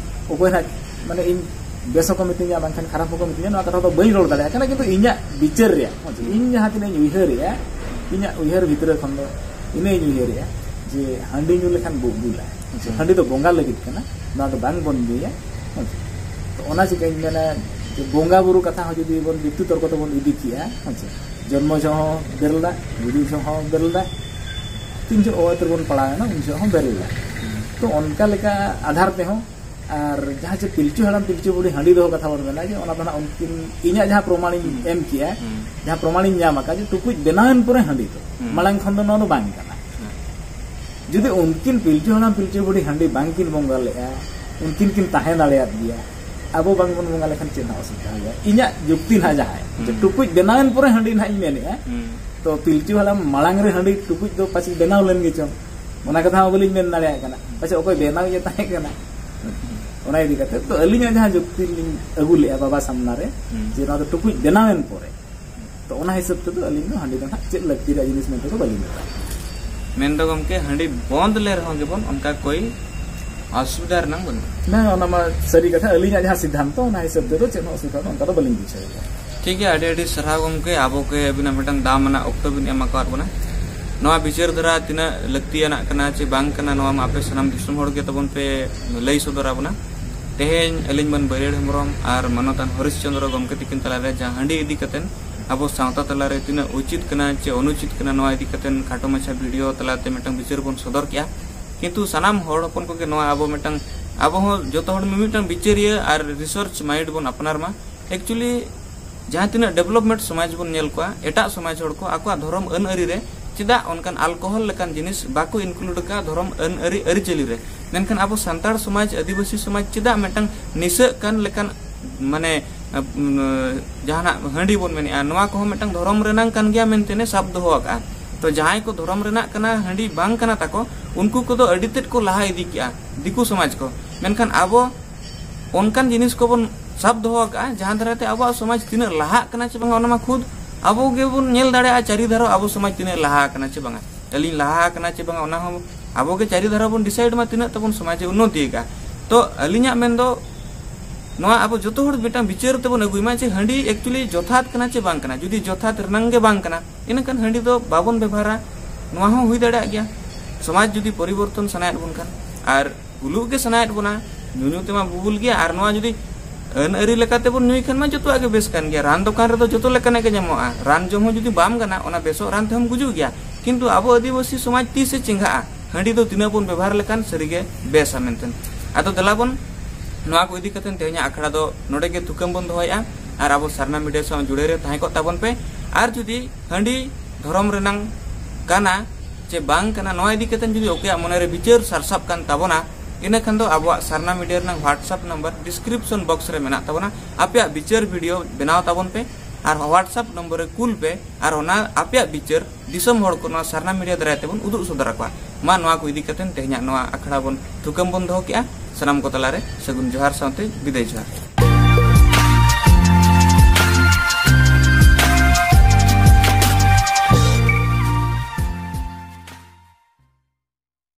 ᱚᱠᱚᱭ ᱱᱟᱜ, ᱢᱟᱱᱮ, ᱤᱧ ᱵᱮᱥ ᱦᱚᱸᱠᱚ ᱢᱤᱛᱟᱹᱧᱟ, ᱵᱟᱝᱠᱷᱟᱱ ᱠᱷᱟᱨᱟᱯ ᱦᱚᱸᱠᱚ ᱢᱤᱛᱟᱹᱧᱟ, ᱱᱚᱣᱟ ᱠᱟᱛᱷᱟ ᱫᱚ ᱵᱟᱹᱧ ᱨᱚᱲ ᱫᱟᱲᱮᱭᱟᱜ ᱠᱟᱱᱟ᱾ ᱠᱤᱱᱛᱩ ᱤᱧᱟᱹᱜ ᱵᱤᱪᱟᱹᱨ ᱨᱮᱭᱟᱜ, ᱦᱚᱸ ᱪᱮ? ᱦᱩᱸ᱾ ᱤᱧ ᱡᱟᱦᱟᱸ ᱛᱤᱱᱟᱹᱜ ᱤᱧ ᱩᱭᱦᱟᱹᱨᱮᱜᱼᱟ, ᱤᱧᱟᱹᱜ ᱩᱭᱦᱟᱹᱨ ᱵᱷᱤᱛᱨᱤ ᱠᱷᱚᱱ ᱫᱚ ᱤᱱᱟᱹᱧ ᱩᱭᱦᱟᱹᱨᱮᱜᱼᱟ ᱡᱮ ᱦᱟᱺᱰᱤ ᱧᱩ ᱞᱮᱠᱷᱟᱱ ᱵᱩ-, ᱵᱩᱞᱟ᱾ ᱦᱮᱸ ᱪᱮ? ᱦᱩᱸ᱾ ᱦᱟᱺᱰᱤ ᱫᱚ ᱵᱚᱸᱜᱟ ᱞᱟᱹᱜᱤᱫ ᱠᱟᱱᱟ, ᱱᱚᱣᱟ ᱫᱚ ᱵᱟᱝ ᱵᱚᱱ ᱧᱩᱭᱟ᱾ ᱦᱮᱸ ᱪᱮ? ᱛᱚ ᱚᱱᱟ ᱪᱤᱠᱟᱹᱧ ᱢᱮᱱᱟ ᱡᱮ ᱵᱚᱸᱜᱟ ᱵᱩᱨᱩ ᱠᱟᱛᱷᱟ ᱦᱚᱸ ᱡᱩᱫᱤ ᱵᱚᱱ ᱡᱩᱠᱛᱤ ᱛᱚᱨᱠᱚ ᱛᱮᱵᱚᱱ ᱤᱫᱤ ᱠᱮᱜᱼᱟ, ᱦᱮᱸ ᱪᱮ? ᱡᱚᱱᱢᱚ ᱡᱚᱦᱚᱜ ᱦᱚᱸ ᱵᱮᱨᱮᱞ ᱫᱟᱜ, ᱜᱩᱡᱩᱜ ᱡᱚᱦᱚᱜ ᱦᱚᱸ ᱵᱮᱨᱮᱞ ᱫᱟᱜ, ᱛᱤᱱ ᱡᱚᱦᱚᱜ ᱚᱛ ᱨᱮᱵᱚᱱ ᱯᱟᱲᱟᱣ ᱮᱱᱟ ᱩᱱ ᱡᱚᱦᱚᱜ ᱦᱚᱸ ᱵᱮᱨᱮᱞ ᱫᱟᱜ᱾ ᱦᱩᱸ᱾ ᱛᱚ ᱚᱱᱠᱟ ᱞᱮᱠᱟ ᱟᱫᱷᱟᱨ ᱛᱮᱦᱚᱸ, ᱟᱨ ᱡᱟᱦᱟᱸ ᱪᱮ ᱯᱤᱞᱪᱩ ᱦᱟᱲᱟᱢ ᱯᱤᱞᱪᱩ ᱵᱩᱲᱦᱤ ᱦᱟᱺᱰᱤ ᱫᱚᱦᱚ ᱠᱟᱛᱷᱟ ᱵᱚᱱ ᱢᱮᱱᱟ, ᱡᱮ ᱚᱱᱟ ᱫᱚ ᱱᱟᱜ ᱩᱱᱠᱤᱱ, ᱤᱧᱟᱹᱜ ᱡᱟᱦᱟᱸ ᱯᱨᱚᱢᱟᱬᱤᱧ ᱦᱩᱸ᱾ ᱮᱢ ᱠᱮᱜᱼᱟ, ᱦᱩᱸ᱾ ᱡᱟᱦᱟᱸ ᱯᱨᱚᱢᱟᱬᱤᱧ ᱧᱟᱢ ᱟᱠᱟᱫ, ᱡᱮ ᱴᱩᱠᱩᱡ ᱵᱮᱱᱟᱣᱮᱱ ᱯᱚᱨᱮ ᱦᱟᱺᱰᱤ ᱫᱚ, ᱦᱩᱸ᱾ ᱢᱟᱲᱟᱝ ᱠᱷᱚᱱ ᱫᱚ ᱱᱚᱣᱟ ᱫᱚ ᱵᱟᱝ ᱠᱟᱱᱟ᱾ ᱦᱩᱸ᱾ ᱡᱩᱫᱤ ᱩᱱᱠᱤᱱ ᱯᱤᱞᱪᱩ ᱦᱟᱲᱟᱢ ᱯᱤᱞᱪᱩ ᱵᱩᱲᱦᱤ ᱦᱟᱺᱰᱤ ᱵᱟᱝᱠᱤᱱ ᱵᱚᱸᱜᱟ ᱞᱮᱫᱼᱟ, ᱩᱱᱠᱤᱱ ᱠᱤᱱ ᱛᱟᱦᱮᱸ ᱫᱟᱲᱮᱭᱟᱫ ᱜᱮᱭᱟ, ᱟᱵᱚ ᱵᱟᱝ ᱵᱚᱱ ᱵᱚᱸᱜᱟ ᱞᱮᱠᱷᱟᱱ ᱪᱮᱫ ᱦᱚᱸ ᱚᱥᱩᱵᱤᱫᱷᱟ ᱦᱩᱭᱩᱜᱼᱟ? ᱤᱧᱟᱹᱜ ᱡᱩᱠᱛᱤ ᱱᱟᱦᱟᱜ ᱡᱟᱦᱟᱸᱭ, ᱡᱮ ᱦᱩᱸ᱾ ᱴᱩᱠᱩᱡ ᱵᱮᱱᱟᱣᱮᱱ ᱯᱚᱨᱮ ᱦᱟᱺᱰᱤ ᱱᱟᱦᱟᱜ ᱤᱧ ᱢᱮᱱᱮᱫᱼᱟ, ᱦᱩᱸ᱾ ᱛᱚ ᱯᱤᱞᱪᱩ ᱦᱟᱲᱟᱢ ᱢᱟᱲᱟᱝ ᱨᱮ ᱦᱟᱺᱰᱤ ᱴᱩᱠᱩᱡ ᱫᱚ ᱯᱟᱪᱮᱫ ᱵᱮᱱᱟᱣ ᱞᱮᱱ ᱜᱮ ᱪᱚᱝ, ᱚᱱᱟ ᱠᱟᱛᱷᱟ ᱦᱚᱸ ᱵᱟᱹᱞᱤᱧ ᱢᱮᱱ ᱫᱟᱲᱮᱭᱟᱜ ᱠᱟᱱᱟ, ᱯᱟᱪᱮᱫ ᱚᱠᱚᱭ ᱵᱮᱱᱟᱣᱤᱡ ᱮ ᱛᱟᱦᱮᱸ ᱠᱟᱱᱟ᱾ ᱚᱱᱟ ᱤᱫᱤ ᱠᱟᱛᱮ ᱛᱚ ᱟᱹᱞᱤᱧᱟᱜ ᱡᱟᱦᱟᱸ ᱡᱩᱠᱛᱤ ᱞᱤᱧ ᱟᱹᱜᱩ ᱞᱮᱫᱼᱟ ᱵᱟᱵᱟ ᱥᱟᱢᱱᱟ ᱨᱮ, ᱦᱩᱸ᱾ ᱡᱮ ᱱᱚᱣᱟ ᱫᱚ ᱴᱩᱠᱩᱡ ᱵᱮᱱᱟᱣᱮᱱ ᱯᱚᱨᱮ, ᱛᱚ ᱚᱱᱟ ᱦᱤᱥᱟᱹᱵ ᱛᱮᱫᱚ ᱟᱹᱞᱤᱧ ᱫᱚ ᱦᱟᱺᱰᱤ ᱫᱚ ᱱᱟᱦᱟᱜ ᱪᱮᱫ ᱞᱟᱹᱠᱛᱤ ᱨᱮᱭᱟᱜ ᱡᱤᱱᱤᱥ ᱢᱮᱱᱛᱮ ᱫᱚ ᱵᱟᱹᱞᱤᱧ ᱢᱮᱛᱟᱜᱼᱟ᱾ ᱢᱮᱱᱫᱚ ᱜᱚᱢᱠᱮ, ᱦᱟᱺᱰᱤ ᱵᱚᱱᱫ ᱞᱮ ᱨᱮᱦᱚᱸ ᱜᱮᱵᱚᱱ ᱚᱱᱠᱟ ᱠᱳᱭ ᱚᱥᱩᱵᱤᱫᱷᱟ ᱨᱮᱱᱟᱝ ᱵᱟᱹᱱᱩᱜᱼᱟ᱾ ᱵᱟᱝ, ᱚᱱᱟ ᱢᱟ ᱥᱟᱹᱨᱤ ᱠᱟᱛᱷᱟ, ᱟᱹᱞᱤᱧᱟᱜ ᱡᱟᱦᱟᱸ ᱥᱤᱫᱽᱫᱷᱟᱱᱛᱚ, ᱚᱱᱟ ᱦᱤᱥᱟᱹᱵ ᱛᱮᱫᱚ ᱪᱮᱫ ᱦᱚᱸ ᱚᱥᱩᱵᱤᱫᱷᱟ ᱫᱚ ᱚᱱᱠᱟ ᱫᱚ ᱵᱟᱹᱞᱤᱧ ᱵᱩᱡᱷᱟᱹᱣ ᱮᱫᱟ᱾ ᱴᱷᱤᱠ ᱜᱮᱭᱟ, ᱟᱹᱰᱤ ᱟᱹᱰᱤ ᱥᱟᱨᱦᱟᱣ ᱜᱚᱢᱠᱮ, ᱟᱵᱚ ᱜᱮ ᱟᱹᱵᱤᱱᱟᱜ ᱢᱤᱫᱴᱟᱝ ᱫᱟᱢ ᱟᱱᱟᱜ ᱚᱠᱛᱚ ᱵᱤᱱ ᱮᱢ ᱟᱠᱟᱣᱟᱫ ᱵᱚᱱᱟ᱾ ᱱᱚᱣᱟ ᱵᱤᱪᱟᱹᱨ ᱫᱷᱟᱨᱟ ᱛᱤᱱᱟᱹᱜ ᱞᱟᱹᱠᱛᱤᱭᱟᱱᱟᱜ ᱠᱟᱱᱟ ᱪᱮ ᱵᱟᱝ ᱠᱟᱱᱟ, ᱱᱚᱣᱟ ᱢᱟ ᱟᱯᱮ ᱥᱟᱱᱟᱢ ᱫᱤᱥᱚᱢ ᱦᱚᱲ ᱜᱮ ᱛᱟᱵᱚᱱ ᱯᱮ ᱞᱟᱹᱭ ᱥᱚᱫᱚᱨ ᱟᱵᱚᱱᱟ᱾ ᱛᱮᱦᱮᱧ ᱟᱹᱞᱤᱧ ᱢᱟᱹᱱ ᱵᱟᱹᱨᱭᱟᱹᱲ ᱦᱮᱢᱵᱨᱚᱢ ᱟᱨ ᱢᱟᱱᱚᱛᱟᱱ ᱦᱚᱨᱤᱥ ᱪᱚᱸᱫᱽᱨᱚ ᱜᱚᱢᱠᱮ ᱛᱤᱠᱤᱱ ᱛᱟᱞᱟᱨᱮ ᱡᱟᱦᱟᱸ ᱦᱟᱺᱰᱤ ᱤᱫᱤ ᱠᱟᱛᱮᱱ ᱟᱵᱚ ᱥᱟᱶᱛᱟ ᱛᱟᱞᱟᱨᱮ ᱛᱤᱱᱟᱹᱜ ᱩᱪᱤᱛ ᱠᱟᱱᱟ ᱪᱮ ᱚᱱᱩᱪᱤᱛ ᱠᱟᱱᱟ, ᱱᱚᱣᱟ ᱤᱫᱤ ᱠᱟᱛᱮᱱ ᱠᱷᱟᱴᱚ ᱢᱟᱪᱷᱟ ᱵᱷᱤᱰᱤᱭᱳ ᱛᱟᱞᱟᱛᱮ ᱢᱤᱫᱴᱟᱝ ᱵᱤᱪᱟᱹᱨ ᱵᱚᱱ ᱥᱚᱫᱚᱨ ᱠᱮᱜᱼᱟ᱾ ᱠᱤᱱᱛᱩ ᱥᱟᱱᱟᱢ ᱦᱚᱲ ᱦᱚᱯᱚᱱ ᱠᱚᱜᱮ ᱱᱚᱣᱟ ᱟᱵᱚ ᱢᱤᱫᱴᱟᱝ, ᱟᱵᱚ ᱦᱚᱸ ᱡᱚᱛᱚ ᱦᱚᱲ ᱢᱤᱢᱤᱫᱴᱟᱝ ᱵᱤᱪᱟᱹᱨᱤᱭᱟᱹ ᱟᱨ ᱨᱤᱥᱟᱨᱪ ᱢᱟᱭᱤᱱᱰ ᱵᱚᱱ ᱟᱯᱱᱟᱨ ᱢᱟ᱾ ᱮᱠᱪᱩᱭᱮᱞᱤ ᱡᱟᱦᱟᱸ ᱛᱤᱱᱟᱹᱜ ᱰᱮᱵᱷᱞᱚᱯᱢᱮᱱᱴ ᱥᱚᱢᱟᱡᱽ ᱵᱚᱱ ᱧᱮᱞ ᱠᱚᱣᱟ, ᱮᱴᱟᱜ ᱥᱚᱢᱟᱡᱽ ᱦᱚᱲ ᱠᱚ ᱟᱠᱚᱣᱟᱜ ᱫᱷᱚᱨᱚᱢ ᱟᱹᱱ ᱟᱹᱨᱤ ᱨᱮ ᱪᱮᱫᱟᱜ ᱚᱱᱠᱟᱱ ᱟᱞᱠᱳᱦᱚᱞ ᱞᱮᱠᱟᱱ ᱡᱤᱱᱤᱥ ᱵᱟᱠᱚ ᱤᱱᱠᱞᱩᱰ ᱟᱠᱟᱫᱼᱟ ᱫᱷᱚᱨᱚᱢ ᱟᱹᱱ ᱟᱹᱨᱤ ᱟᱹᱨᱤᱪᱟᱹᱞᱤ ᱨᱮ? ᱢᱮᱱᱠᱷᱟᱱ ᱟᱵᱚ ᱥᱟᱱᱛᱟᱲ ᱥᱚᱢᱟᱡᱽ, ᱟᱹᱫᱤᱵᱟᱹᱥᱤ ᱥᱚᱢᱟᱡᱽ ᱪᱮᱫᱟᱜ ᱢᱤᱫᱴᱟᱝ ᱱᱤᱥᱟᱹᱜ ᱠᱟᱱ ᱞᱮᱠᱟᱱ, ᱢᱟᱱᱮ, ᱩᱢ, ᱡᱟᱦᱟᱱᱟᱜ ᱦᱟᱺᱰᱤ ᱵᱚᱱ ᱢᱮᱱᱮᱜᱼᱟ, ᱱᱚᱣᱟ ᱠᱚᱦᱚᱸ ᱢᱤᱫᱴᱟᱝ ᱫᱷᱚᱨᱚᱢ ᱨᱮᱱᱟᱝ ᱠᱟᱱ ᱜᱮᱭᱟ ᱢᱮᱱᱛᱮ ᱥᱟᱵ ᱫᱚᱦᱚ ᱟᱠᱟᱫᱼᱟ᱾ ᱛᱚ ᱡᱟᱦᱟᱸᱭ ᱠᱚ ᱫᱷᱚᱨᱚᱢ ᱨᱮᱱᱟᱜ ᱠᱟᱱᱟ, ᱦᱟᱺᱰᱤ ᱵᱟᱝ ᱠᱟᱱᱟ ᱛᱟᱠᱚ, ᱩᱱᱠᱩ ᱠᱚᱫᱚ ᱟᱹᱰᱤ ᱛᱮᱫ ᱠᱚ ᱞᱟᱦᱟ ᱤᱫᱤ ᱠᱮᱜᱼᱟ ᱫᱤᱠᱩ ᱥᱚᱢᱟᱡᱽ ᱠᱚ᱾ ᱢᱮᱱᱠᱷᱟᱱ ᱟᱵᱚ ᱚᱱᱠᱟᱱ ᱡᱤᱱᱤᱥ ᱠᱚᱵᱚᱱ ᱥᱟᱵ ᱫᱚᱦᱚ ᱟᱠᱟᱫᱼᱟ, ᱡᱟᱦᱟᱸ ᱫᱟᱨᱟᱭ ᱛᱮ ᱟᱵᱚᱣᱟᱜ ᱥᱚᱢᱟᱡᱽ ᱛᱤᱱᱟᱹᱜ ᱞᱟᱦᱟᱜ ᱠᱟᱱᱟ ᱪᱮ ᱵᱟᱝᱟ, ᱚᱱᱟ ᱢᱟ ᱠᱷᱩᱫ ᱟᱵᱚ ᱜᱮᱵᱚᱱ ᱧᱮᱞ ᱫᱟᱲᱮᱭᱟᱜᱼᱟ᱾ ᱪᱟᱹᱨᱤ ᱫᱷᱟᱨᱮ ᱟᱵᱚ ᱥᱚᱢᱟᱡᱽ ᱛᱤᱱᱟᱹᱜ ᱞᱟᱦᱟ ᱟᱠᱟᱱᱟ ᱪᱮ ᱵᱟᱝᱟ, ᱟᱹᱞᱤᱧ ᱞᱟᱦᱟ ᱟᱠᱟᱱᱟ ᱪᱮ ᱵᱟᱝᱟ, ᱚᱱᱟ ᱦᱚᱸ ᱟᱵᱚ ᱜᱮ ᱪᱟᱹᱨᱤ ᱫᱷᱟᱨᱮ ᱵᱚᱱ ᱰᱤᱥᱟᱭᱤᱰ ᱢᱟ ᱛᱤᱱᱟᱹᱜ ᱛᱟᱵᱚᱱ ᱥᱚᱢᱟᱡᱽ ᱮ ᱩᱱᱱᱚᱛᱤ ᱟᱠᱟᱫᱼᱟ᱾ ᱛᱚ ᱟᱹᱞᱤᱧᱟᱜ ᱢᱮᱱ ᱫᱚ, ᱱᱚᱣᱟ ᱟᱵᱚ ᱡᱚᱛᱚ ᱦᱚᱲ ᱢᱤᱫᱴᱟᱝ ᱵᱤᱪᱟᱹᱨ ᱛᱮᱵᱚᱱ ᱟᱹᱜᱩᱭ ᱢᱟ ᱡᱮ ᱦᱟᱺᱰᱤ ᱮᱠᱪᱩᱭᱮᱞᱤ ᱡᱚᱛᱷᱟᱛ ᱠᱟᱱᱟ ᱪᱮ ᱵᱟᱝ ᱠᱟᱱᱟ᱾ ᱡᱩᱫᱤ ᱡᱚᱛᱷᱟᱛ ᱨᱮᱱᱟᱝ ᱜᱮ ᱵᱟᱝ ᱠᱟᱱᱟ, ᱤᱱᱟᱹᱠᱷᱟᱱ ᱦᱟᱺᱰᱤ ᱫᱚ ᱵᱟᱵᱚᱱ ᱵᱮᱵᱷᱟᱨᱟ, ᱱᱚᱣᱟ ᱦᱚᱸ ᱦᱩᱭ ᱫᱟᱲᱮᱭᱟᱜ ᱜᱮᱭᱟ᱾ ᱥᱚᱢᱟᱡᱽ ᱡᱩᱫᱤ ᱯᱚᱨᱤᱵᱚᱨᱛᱚᱱ ᱥᱟᱱᱟᱭᱮᱫ ᱵᱚᱱ ᱠᱷᱟᱱ, ᱟᱨ ᱵᱩᱞᱩᱜ ᱜᱮ ᱥᱟᱱᱟᱭᱮᱫ ᱵᱚᱱᱟ, ᱧᱩᱧᱩ ᱛᱮᱢᱟ ᱵᱩᱵᱩᱞ ᱜᱮᱭᱟ, ᱟᱨ ᱱᱚᱣᱟ ᱡᱩᱫᱤ ᱟᱹᱱ ᱟᱹᱨᱤ ᱞᱮᱠᱟᱛᱮ ᱵᱚᱱ ᱧᱩᱭ ᱠᱷᱟᱱ ᱢᱟ ᱡᱚᱛᱚᱣᱟᱜ ᱜᱮ ᱵᱮᱥ ᱠᱟᱱ ᱜᱮᱭᱟ᱾ ᱨᱟᱱ ᱫᱚᱠᱟᱱ ᱨᱮᱫᱚ ᱡᱚᱛᱚ ᱞᱮᱠᱟᱱᱟᱜ ᱜᱮ ᱧᱟᱢᱚᱜᱼᱟ, ᱨᱟᱱ ᱡᱚᱢ ᱦᱚᱸ ᱡᱩᱫᱤ ᱵᱟᱢ ᱜᱟᱱᱟ, ᱚᱱᱟ ᱵᱮᱥᱚᱜ ᱨᱟᱱ ᱛᱮᱦᱚᱸᱢ ᱜᱩᱡᱩᱜ ᱜᱮᱭᱟ᱾ ᱠᱤᱱᱛᱩ ᱟᱵᱚ ᱟᱹᱫᱤᱵᱟᱹᱥᱤ ᱥᱚᱢᱟᱡᱽ ᱛᱤᱥ ᱮ ᱪᱮᱸᱜᱷᱟᱜᱼᱟ ᱦᱟᱺᱰᱤ ᱫᱚ ᱛᱤᱱᱟᱹᱜ ᱵᱚᱱ ᱵᱮᱵᱚᱦᱟᱨ ᱞᱮᱠᱷᱟᱱ ᱥᱟᱹᱨᱤᱜᱮ ᱵᱮᱥᱟ ᱢᱮᱱᱛᱮ? ᱟᱫᱚ ᱫᱮᱞᱟ ᱵᱚᱱ, ᱱᱚᱣᱟ ᱠᱚ ᱤᱫᱤ ᱠᱟᱛᱮ ᱛᱮᱦᱮᱧᱟᱜ ᱟᱠᱷᱲᱟ ᱫᱚ ᱱᱚᱰᱮ ᱜᱮ ᱛᱷᱩᱠᱟᱹᱢ ᱵᱚᱱ ᱫᱚᱦᱚᱭᱮᱫᱼᱟ, ᱟᱨ ᱟᱵᱚ ᱥᱟᱨᱱᱟ ᱢᱤᱰᱤᱭᱟ ᱥᱟᱶ ᱡᱩᱲᱟᱹᱣ ᱨᱮ ᱛᱟᱦᱮᱸ ᱠᱚᱜ ᱛᱟᱵᱚᱱ ᱯᱮ᱾ ᱟᱨ ᱡᱩᱫᱤ ᱦᱟᱺᱰᱤ ᱫᱷᱚᱨᱚᱢ ᱨᱮᱱᱟᱝ ᱠᱟᱱᱟ ᱪᱮ ᱵᱟᱝ ᱠᱟᱱᱟ, ᱱᱚᱣᱟ ᱤᱫᱤ ᱠᱟᱛᱮ ᱡᱩᱫᱤ ᱚᱠᱚᱭᱟᱜ ᱢᱚᱱᱮᱨᱮ ᱵᱤᱪᱟᱹᱨ ᱥᱟᱨᱥᱟᱵ ᱠᱟᱱ ᱛᱟᱵᱚᱱᱟ, ᱤᱱᱟᱹᱠᱷᱟᱱ ᱫᱚ ᱟᱵᱚᱣᱟᱜ ᱥᱟᱨᱱᱟ ᱢᱤᱰᱤᱭᱟ ᱨᱮᱱᱟᱜ WhatsApp ᱱᱟᱢᱵᱟᱨ ᱰᱤᱥᱠᱨᱤᱯᱥᱚᱱ ᱵᱚᱠᱥ ᱨᱮ ᱢᱮᱱᱟᱜ ᱛᱟᱵᱚᱱᱟ᱾ ᱟᱯᱮᱭᱟᱜ ᱵᱤᱪᱟᱹᱨ ᱵᱷᱤᱰᱤᱭᱳ ᱵᱮᱱᱟᱣ ᱛᱟᱵᱚᱱ ᱯᱮ ᱟᱨ WhatsApp ᱱᱚᱢᱵᱚᱨ ᱨᱮ ᱠᱩᱞ ᱯᱮ, ᱟᱨ ᱚᱱᱟ ᱟᱯᱮᱭᱟᱜ ᱵᱤᱪᱟᱹᱨ ᱫᱤᱥᱚᱢ ᱦᱚᱲ ᱠᱚ ᱱᱚᱣᱟ ᱥᱟᱨᱱᱟ ᱢᱤᱰᱤᱭᱟ ᱫᱟᱨᱟᱭ ᱛᱮᱵᱚᱱ ᱩᱫᱩᱜ ᱥᱚᱫᱚᱨ ᱟᱠᱚᱣᱟ᱾ ᱢᱟ, ᱱᱚᱣᱟ ᱠᱚ ᱤᱫᱤ ᱠᱟᱛᱮ ᱛᱮᱦᱮᱧᱟᱜ ᱱᱚᱣᱟ ᱟᱠᱷᱲᱟ ᱵᱚᱱ ᱛᱷᱩᱠᱟᱹᱢ ᱵᱚᱱ ᱫᱚᱦᱚ ᱠᱮᱜᱼᱟ᱾ ᱥᱟᱱᱟᱢ ᱠᱚ ᱛᱟᱞᱟᱨᱮ ᱥᱟᱹᱜᱩᱱ ᱡᱚᱦᱟᱨ ᱥᱟᱶᱛᱮ ᱵᱤᱫᱟᱹᱭ ᱡᱚᱦᱟᱨ᱾